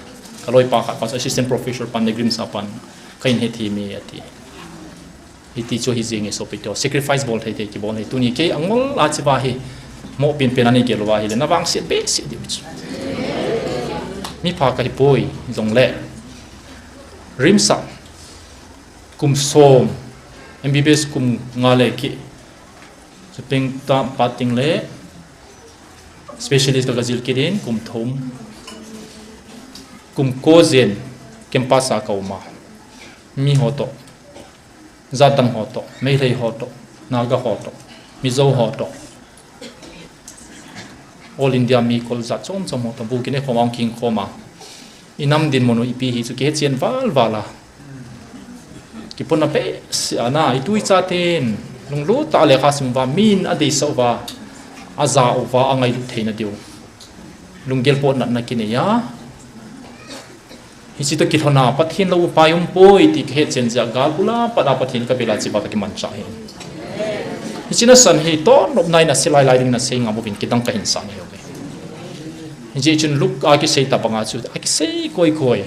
Kaloipa khat pa chu assistant professor pan le GRIHMS a pan kahin hethem e ati. Hiti chu hi jing e sopite ho, sacrifice bol thei thei kibol thei. Tuni kei angol a chiva hi, mo pin pin a nei gel uva ahile, na vangset behseh diu chu. Mipha kahi poi, jongle. RIMS a, kum som, MBBS kum nga le ki, chuteng ta pating le, specialist ka jil kit in, kum thum, kum ko jen, campus a ka um a. Mi ho to, Jat dang ho toh, Meitei ho toh, Naga ho toh, Mizo ho toh, All India mi kol jat chom chom ho toh, bu kine khom a hung king khom a. I nam dinmun u ipi hi chu kihe chen val val a. Kipona behseh a na, i tu i chaten, lunglut tah a lekha sim uva, min adeisah uva, aja uva, angailut theina diu. Lunggel poh natna kinei a. Hichi toh kilhona, Pathen lou upai um poi ti kahet chen jeh a gal bula pat a Pathen kabel a chiva kakimanchah hi. Hichi nasan hi, toh nopna in asei lai lai ding nasei ngam uvin kidang kahin sah nahi uve. Hijeh chun Luke a kisei tobang a chu, akisei koi koi.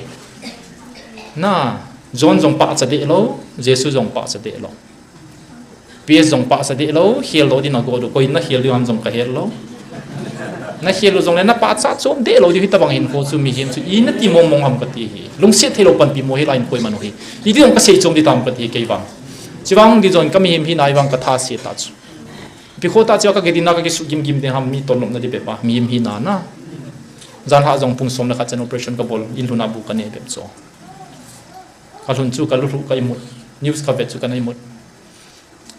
Na, John jong pahcha deh lou, Jesu jong pahcha deh lou. P S jong pahcha deh lou, khel doh din agot u, koi in nakhel diu ham jong kahet lou. Nakhel u jongle napahcha chom deh lou diu hitabang hinkho chu mihem chu ina ti mong mong ham kati hi. Lungset thei lou panpi mo hi lai in koi manu hi. Iti jong kasei chom di tam kati hi kei vang. Chivang di jong kamihem hina hi vang katha se ta chu. Ipi kho ta chu kagel ding na kakisuh gim gim ding ham mi toh nopna di bep a, mihem hina na. Jan lhah jong pung som le khat chan operation kabol, in lhun a bu kane bep chu. Kalhun chu kalu lhu ka imut, news kavet chu kana imut.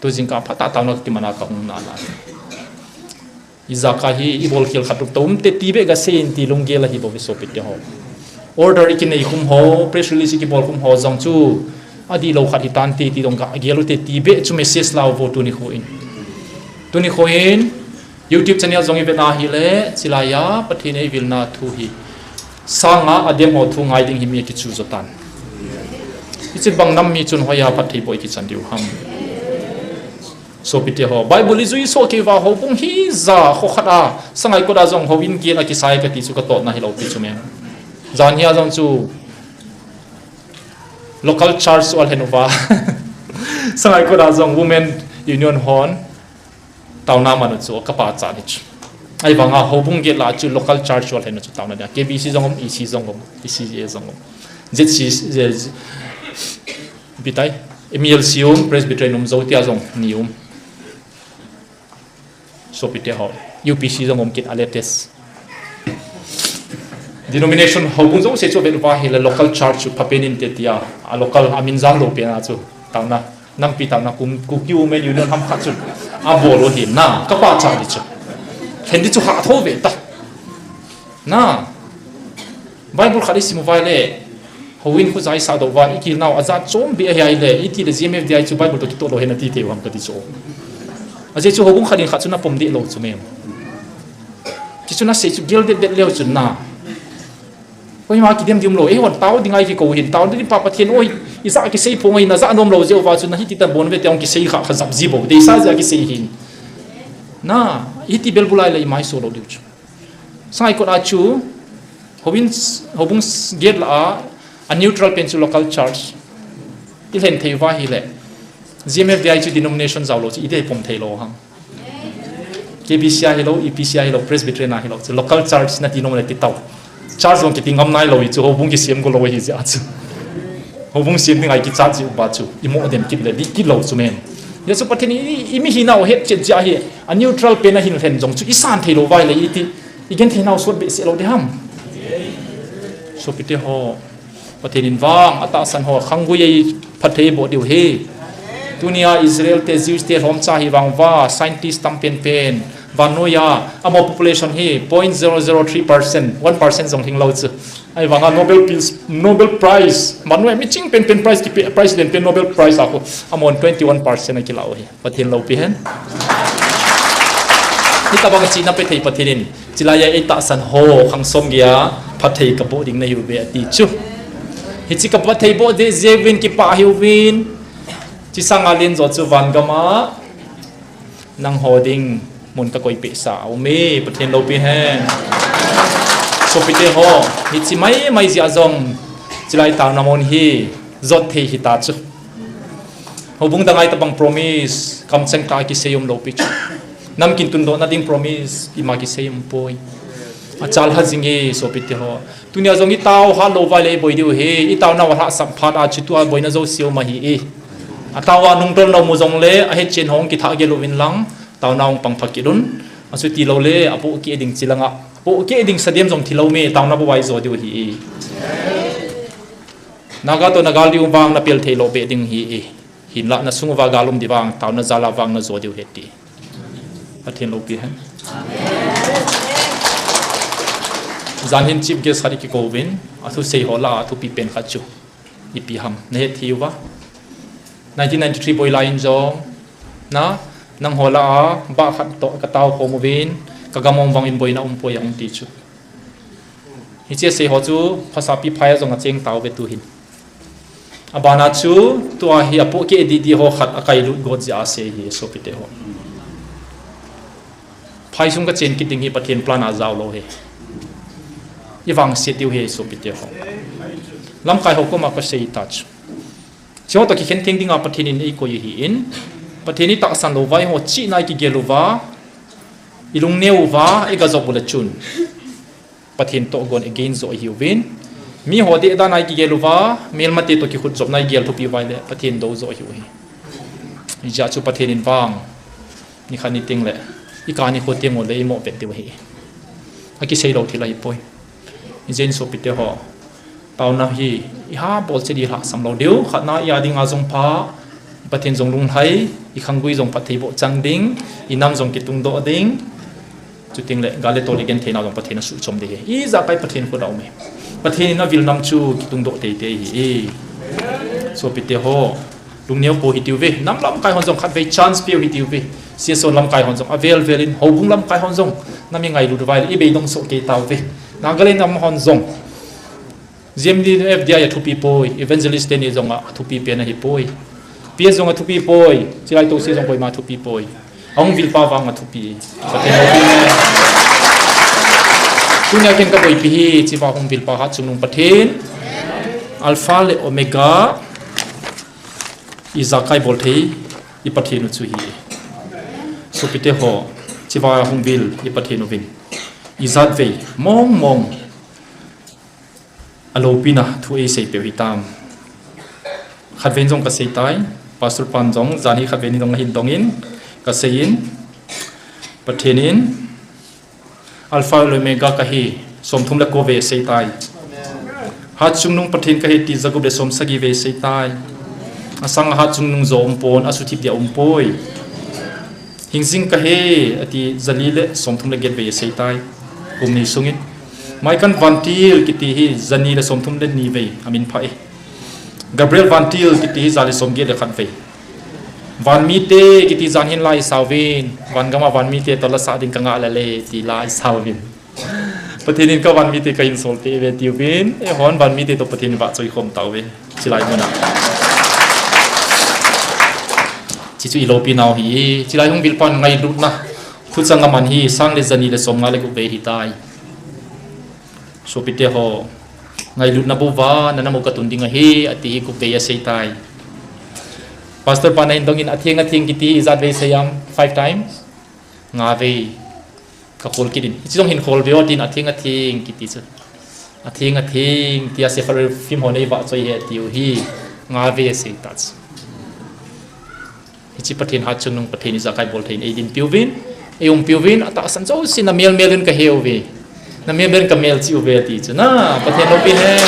Tu jingkah phatah a taona kakiman a kahung na na. Ijakai hi ibol khel khat rup toh um te ti beh gasei in ti lunggel ahi bou ve sopite ho. Order ikinei khum ho, press release ikibol khum ho jong chu adih lou khat hitan te ti jong kagel u te ti beh chu message la u vo tuni kho in. Tuni kho in YouTube channel jong ivet na hile, chilai a Pathen eivilna thu hi sanga adem ho thu ngai ding hi mi akichu jo tan. Hichi bang nam mi chun hoiya phatthei boi kichan diu ham. Sopite ho, Bible ijui soh kei uva houbung hija kho khat a, Sangaikot a jong houin gel akisai kati chu katotna hilou pi chu mem. Jan hia jong chu local church u alhen uva. Sangaikot a jong Women Union hon taona man u chu kapachat hi chu. Ahivanga houbung gate lah a chu local church ho lhenna chu taona dia. K B C jong um, E C jong um, E C A jong um. Z C, Z, Z, bitai, M E L C um, Presbyterian um, Zotia jong ni um. Sopite ho, U P C jong um kit a latest. Denomination houbung jouse chu vet uva ahile local church chu phapen inte tia, a local a min jang lou pen a chu taona, nampi taona kum, Kuki Women Union ham khat chu abol u ahi na, ka pachat di chu. Khen di chu ha tho ve ta. Na. Bible khat i sim uva ahile, houin khu jai sa doh uva, i kil nau, a jat chom beh ahi ahile, i ti le G M F D I chu Bible toh kitoh lou ahi na ti thei u ham ka ti chu. Ajeh chu houbung khat in khat chu na pom deh lou chu mem. Ti chu na sei chu gel det det leu chun na. Koima kidem dim lou, eihon tao ding a i kikou hin, tao ding pa Pathen oi, i ja kisei phong ahi na ja nom lou jeh uva chu na hiti ta bon ve te ong kisei kha kha jap ji bou, deisa jeh a kisei hin. Na, hiti bel bulai le i mai so lou diu chu. Sangai kot a chu, houbung, houbung gate lah a, a neutral pen chu local church. I lhen thei uva ahile, G M F D I chu denomination jao lou chu, i dei pom thei lou ham. K B C a hilou, E P C a hilou, Presbyterian a hilou, chu local church na ti nom le ti tao. Church jong kiti ngam nai lou, i chu houbung kisem go lou ahi jeh a chu. Houbung sem ding a i kichat jeh uva chu, i mo dem kit le, di kit lou chu mem. Jesu Pathen i, i, i mi hina u het chet jeh a hi, a neutral pen a hin lhen jong chu, i san thei lou uva ahile i ti, i gen thei nau sot behseh lou di ham. Sopite ho, Pathen in vang, a tahsan ho, khanggui a i phatthei boh diu ahi. Tunia Israel te, Jews te, lhomcha hi vang uva, scientist tam pen pen, vannoi a, amaho population hi point zero zero three percent, one percent jong hing lou chu. Ahivanga Nobel Peace, Nobel Prize, vannoi a mi ching pen pen prize kipe, prize len pen Nobel Prize a khu, amahon twenty one percent a kila u ahi. Pathen loupi hen. Hitabang chihna pe thei Pathen in, chilai a i tahsan ho, khang som gei a, phatthei ka boh ding nahiuve ati chu. Hiche ka phatthei boh ding jeh uvin kipah ahiuvin, chi sanga len jo chu van gam a, nangho ding mun ka koi peh sa a um e, Pathen loupi hen. Sopite ho, hiche mai mai jeh a jong, chilai taona mun hi, jot thei hita chu. Houbung dang a hitabang promise, kamcheng tah a kisei um lou pi chu. Namkin tundoh na ding promise, ima kisei um poi. Achal ha jing e, sopite ho. Tunia jong i tao ha lou uva ahile i boi diu ahi, i taona u alhahsam phat a chu tua boina jouse um ahi e. A tao a nungtol na mu jongle, a hetchen hong kithah gel uvin lang, taona hung pang pha kit un. Achuti lou le, apoh keh ding chi lang a. Apoh keh ding sa dem jong thi lou me, taona bou a i jo diu ahi e. Naga toh na gal ding vang na pel thei lou beh ding ahi e. Hinlah na sung uva gal um ding vang, taona jal a vang na jo diu ahi ti. Pathen loupi hen. Jan hin chief guest khat i kikou uvin, a thusei ho lah a thupi pen khat chu. Ipi ham, na het thei uva. Nineteen ninety-three boi lai in jong, na, nangho lah a, bah khat toh ka tao khom uvin, ka gam um vang in boina um poi a hung ti chu. Hiche sei ho chu, phasapi phai a jong a cheng tauve tu hin. Abana chu, tua hi apoh keh didi ho khat a kailut got jeh a sei hi, sopite ho. Phai sung ka chen kit ding hi Pathen plan a jao lou hi. I vangset diu hi, sopite ho. Lamkai ho koma ka sei ta chu. Hiche ho toh kikhen theng ding a Pathen in eikoi ahi in. Pathen i tahsan lou uva, i ho chihna i kigel uva, i lungneo uva, i ga jop u le chun. Pathen toh gon against jo ihiuvin. Mi ho deh dan a i kigel uva, melmate toh kikhut jopna i gel thupi uva ahile, Pathen dou jo ihiu ahi. Hijeh chun Pathen in vang, nikhat ni teng le, i kah nikho teng u le i mo vet diu ahi. Akisei lou thil ahipoi. Hijeh in sopite ho. Taona hi, i ha bol che di lhahsam lou diu, khatna i a ding a jong pha, Pathen jong lunglhai, i khanggui jong phatthei boh chang ding, i nam jong kitungdoh ding, chuteng le, gal le tol i genthei nau jong Pathen a suhchom ding ahi. I jakai Pathen khut a um e. Pathen in avil nam chu kitungdoh teitei ahi e. Sopite ho, lungneo pou hitiuve, nam lamkai hon jong khatvei chance peu hitiuve. C S O lamkai hon jong, avel vel in, houbung lamkai hon jong, nam i ngailut uva le, i beidong soh kei tauve. Nagaland nam hon jong. G M D F D I a thupi poi, evangelist teni jong a thupi pen ahipoi. P S jong a thupi poi, chilai toh se jong koima thupi poi. Ahung vilpa vang a thupi. Pathen loupi hen. Tunia ken ka boipi hi, hiche va hung vilpa Hatchungnung Pathen. Alpha le Omega. I jakai bol thei, i Pathen u chu ahi. Sopite ho. Hichea hung vil i Pathen uvin, ijat vei mong mong aloupina thu eisei peh u hitam. Khatvei in jong kasei tai, Pastor pan jong janhi khatvei in jong ahin dongin, kasei in, Pathen in Alpha le Omega kahi, somthum le ko vei asei tai. Hatchungnung Pathen kahi ti jagup le somsagi vei asei tai. Asang a hatchungnung jo umpon, asuthip dia umpoi. Hingjing kahi ati jali le somthum le get vei asei tai, kum ni sungin. Maikan vantil kiti hi jani le somthum le ni vei amin pha e. Gabriel vantil kiti hi ja le somget le khat vei. Vanmite kiti jan hin la isau vin, vangam a vanmite toh lasah ding kangah lele ti la isau vin. Pathen in kavanmite kahin solpeh ve tiu vin, eihon vanmite toh Pathen in vahchoi khom tauve. Chilai muna. Hichu iloupinau hi, chilai hung vil pan ngailutna. Thuchang aman hi sang le jani le somnga le gup vei hitai. Sopite ho, ngailutna bou va, nana mu katun ding ahi, ati hi gup vei asei tai. Pastor pan ahin dongin atheng atheng kiti ijat vei asei am, five times? Nga vei. Kakhol kit in. Hichi jong hin khol veo tin atheng atheng kiti chu. Atheng atheng tia Sefer film hon eivahchoi e tiu hi. Nga vei asei ta chu. Hichi Pathen hatchungnung Pathen ijakai bol thei in eidinpi uvin, eiumpi uvin, atahsan jouse namel mel in kahe uve. Namel mel in kamelchih uve ati chu na, Pathen loupi hen.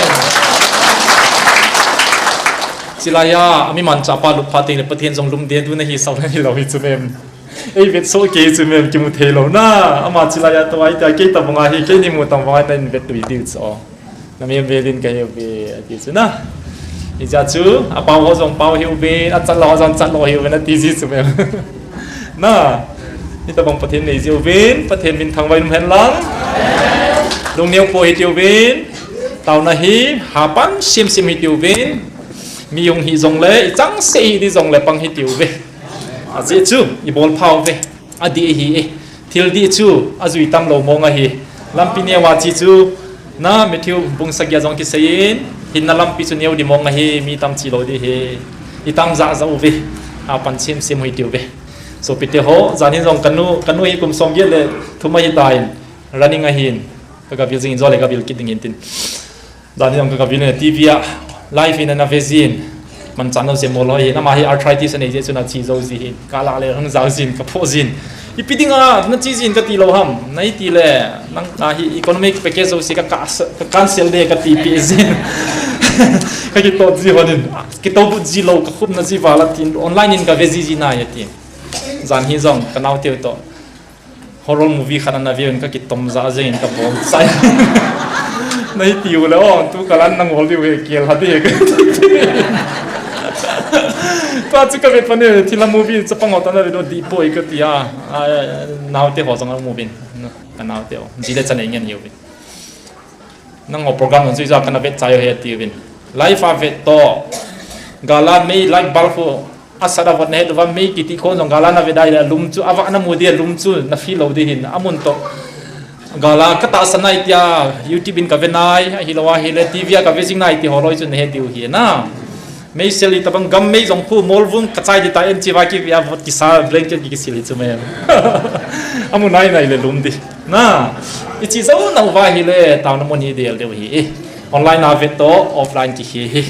Chilai a, ami manchah pa lup phat teng le Pathen jong lumden tu nahi sao nahi lou hi chu mem. Eivet soh kei chu mem kimu thei lou na, ama chilai a tua itia kei tabang a hi, keini mu tabang a nahin vet ui diu chu o. Namel mel in kahe uve, ati chu na. Hijeh chun, apao ho jong pao hih uvin, achat lou ho jong chat lou hih uvin, ati ji chu mem. Na, hitabang Pathen nei ji uvin, Pathen min thangvah in um hen lang. Lungneo po hih ti uvin, taona hi, hapan sim sim hih ti uvin, mi hung hi jongle, ichangseh hih di jongle pang hih ti uve. Ajeh chu, ibol pha uve. Adih ahi e. Thil dih chu ajui tam lou mong ahi. Lampi neo a che chu, na Matthew bung sagi a jong kisei in, hinna lampi chu neo di mong ahi, mi tam che lou di ahi. Itam jah jah uve. Apan sim sim hih ti uve. Sopite ho, jan hin jong kanu, kanu hi kum som get le thum ahi tan, running ahin. Ka, kavil jing in jo le kavil kit ding hin tin. Jan hin jong ka, kavil in T V a live in ana ve jin. Manchah nau jeng mo lou hin, ama hi arthritis anei jeh chun ache jou ji hin. Ka lah le hung jao jin, ka phoh jin. Ipi dinga nache jin kati lou ham. Nai ti le, nang a hi economic package jouse ka, ka, ka cancel de kati peh jin. Ka kitoh ji hon in. Kitoh but ji lou, ka khupna ji val a tin. Online in ka ve ji ji nai ati. Jan hin jong, ka naote u toh. Horror movie khat ana ve un ka kitom jah jeng in ka bom chai. Nai ti u le o, tu kalan nang hol diu he kel ha de. Tua chu ka vet pan e, thilha movie chapang ho toh na ve diu dih poi kati a. A, naote ho jong a movie. Ka naote ho. Ji le cha nei ngen hiu. Nangho program jong chu ija kana vet chai u he ati uvin. Live a vet toh. Gal a mei light bulb hu asat a vot nahet uva mei kiti khon jong gal a na vet a hile alum chu, avah na mu di alum chu na feel lou di hin amun toh. Gal a ka tahsan nai tia YouTube in ka ve nai, ahilou ahile T V a ka ve jing nai ti ho loi chu nahet diu hi na. Meisel hitabang gam mei jong khu molvung ka chai di ta em chi va ki via vot kisa blanket ki kisil hi chu mem. Amu nai nai le lum di. Na. Ichi jou nau va hile taona mun hi del deu hi. Online a vet toh offline kihi hi.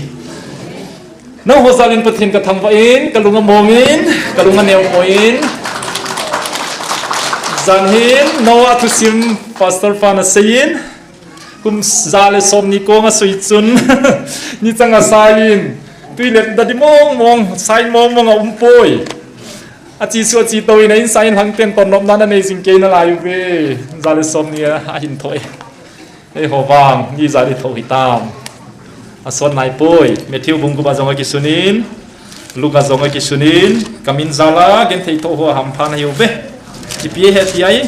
Nangho jal in Pathen ka thangvah in, ka lung among in, ka lung aneo poi in. Jan hin Noah thusim Pastor pan asei in. Kum ja le som ni kong asui chun, ni chang asai in, tui le dadi mong mong, sai mong mong a um poi. Achi su achi to in a in sai in hang ten ton nop na na nei jing kei nalai uve. Ja le som ni a, ahin thoi. Eiho vang, ni ja di tho hitam. Asot nai poi, Matthew bung gup a jong akisun in, Luka jong akisun in, ka min jal a genthei tho ho a hampha nahiu ve. Ipi ahi ti ai.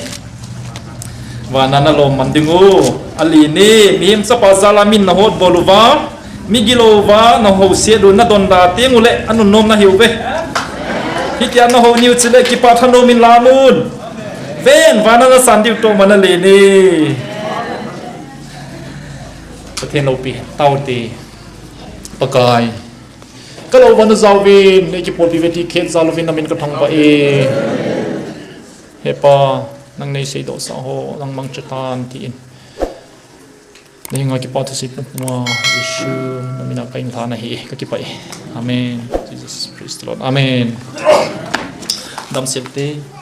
Vana nalom man ding u. Ali ni, mihem chapa jal a min nahot bol uva, migilou uva, nahouse u nadon da teng ule, anunnom nahiu ve. Hitia nahou niu chule, kipah thanom in lam un. Ven, vana nasan diu toh man ali ni. Pathen loupi, taute. Pakai. Ka lou vana jauvin, nei kipolpi ve ti khet jal uvin namin ka thangvah e. He Pa, Nang nei seidoh sah ho, nang mangcha tan tin. Nahenga kipa thusei puma, Jesu, na mina ka inlhan ahi, ka kipah e. Amen. Jesus, praise the Lord. Amen. Damsel te.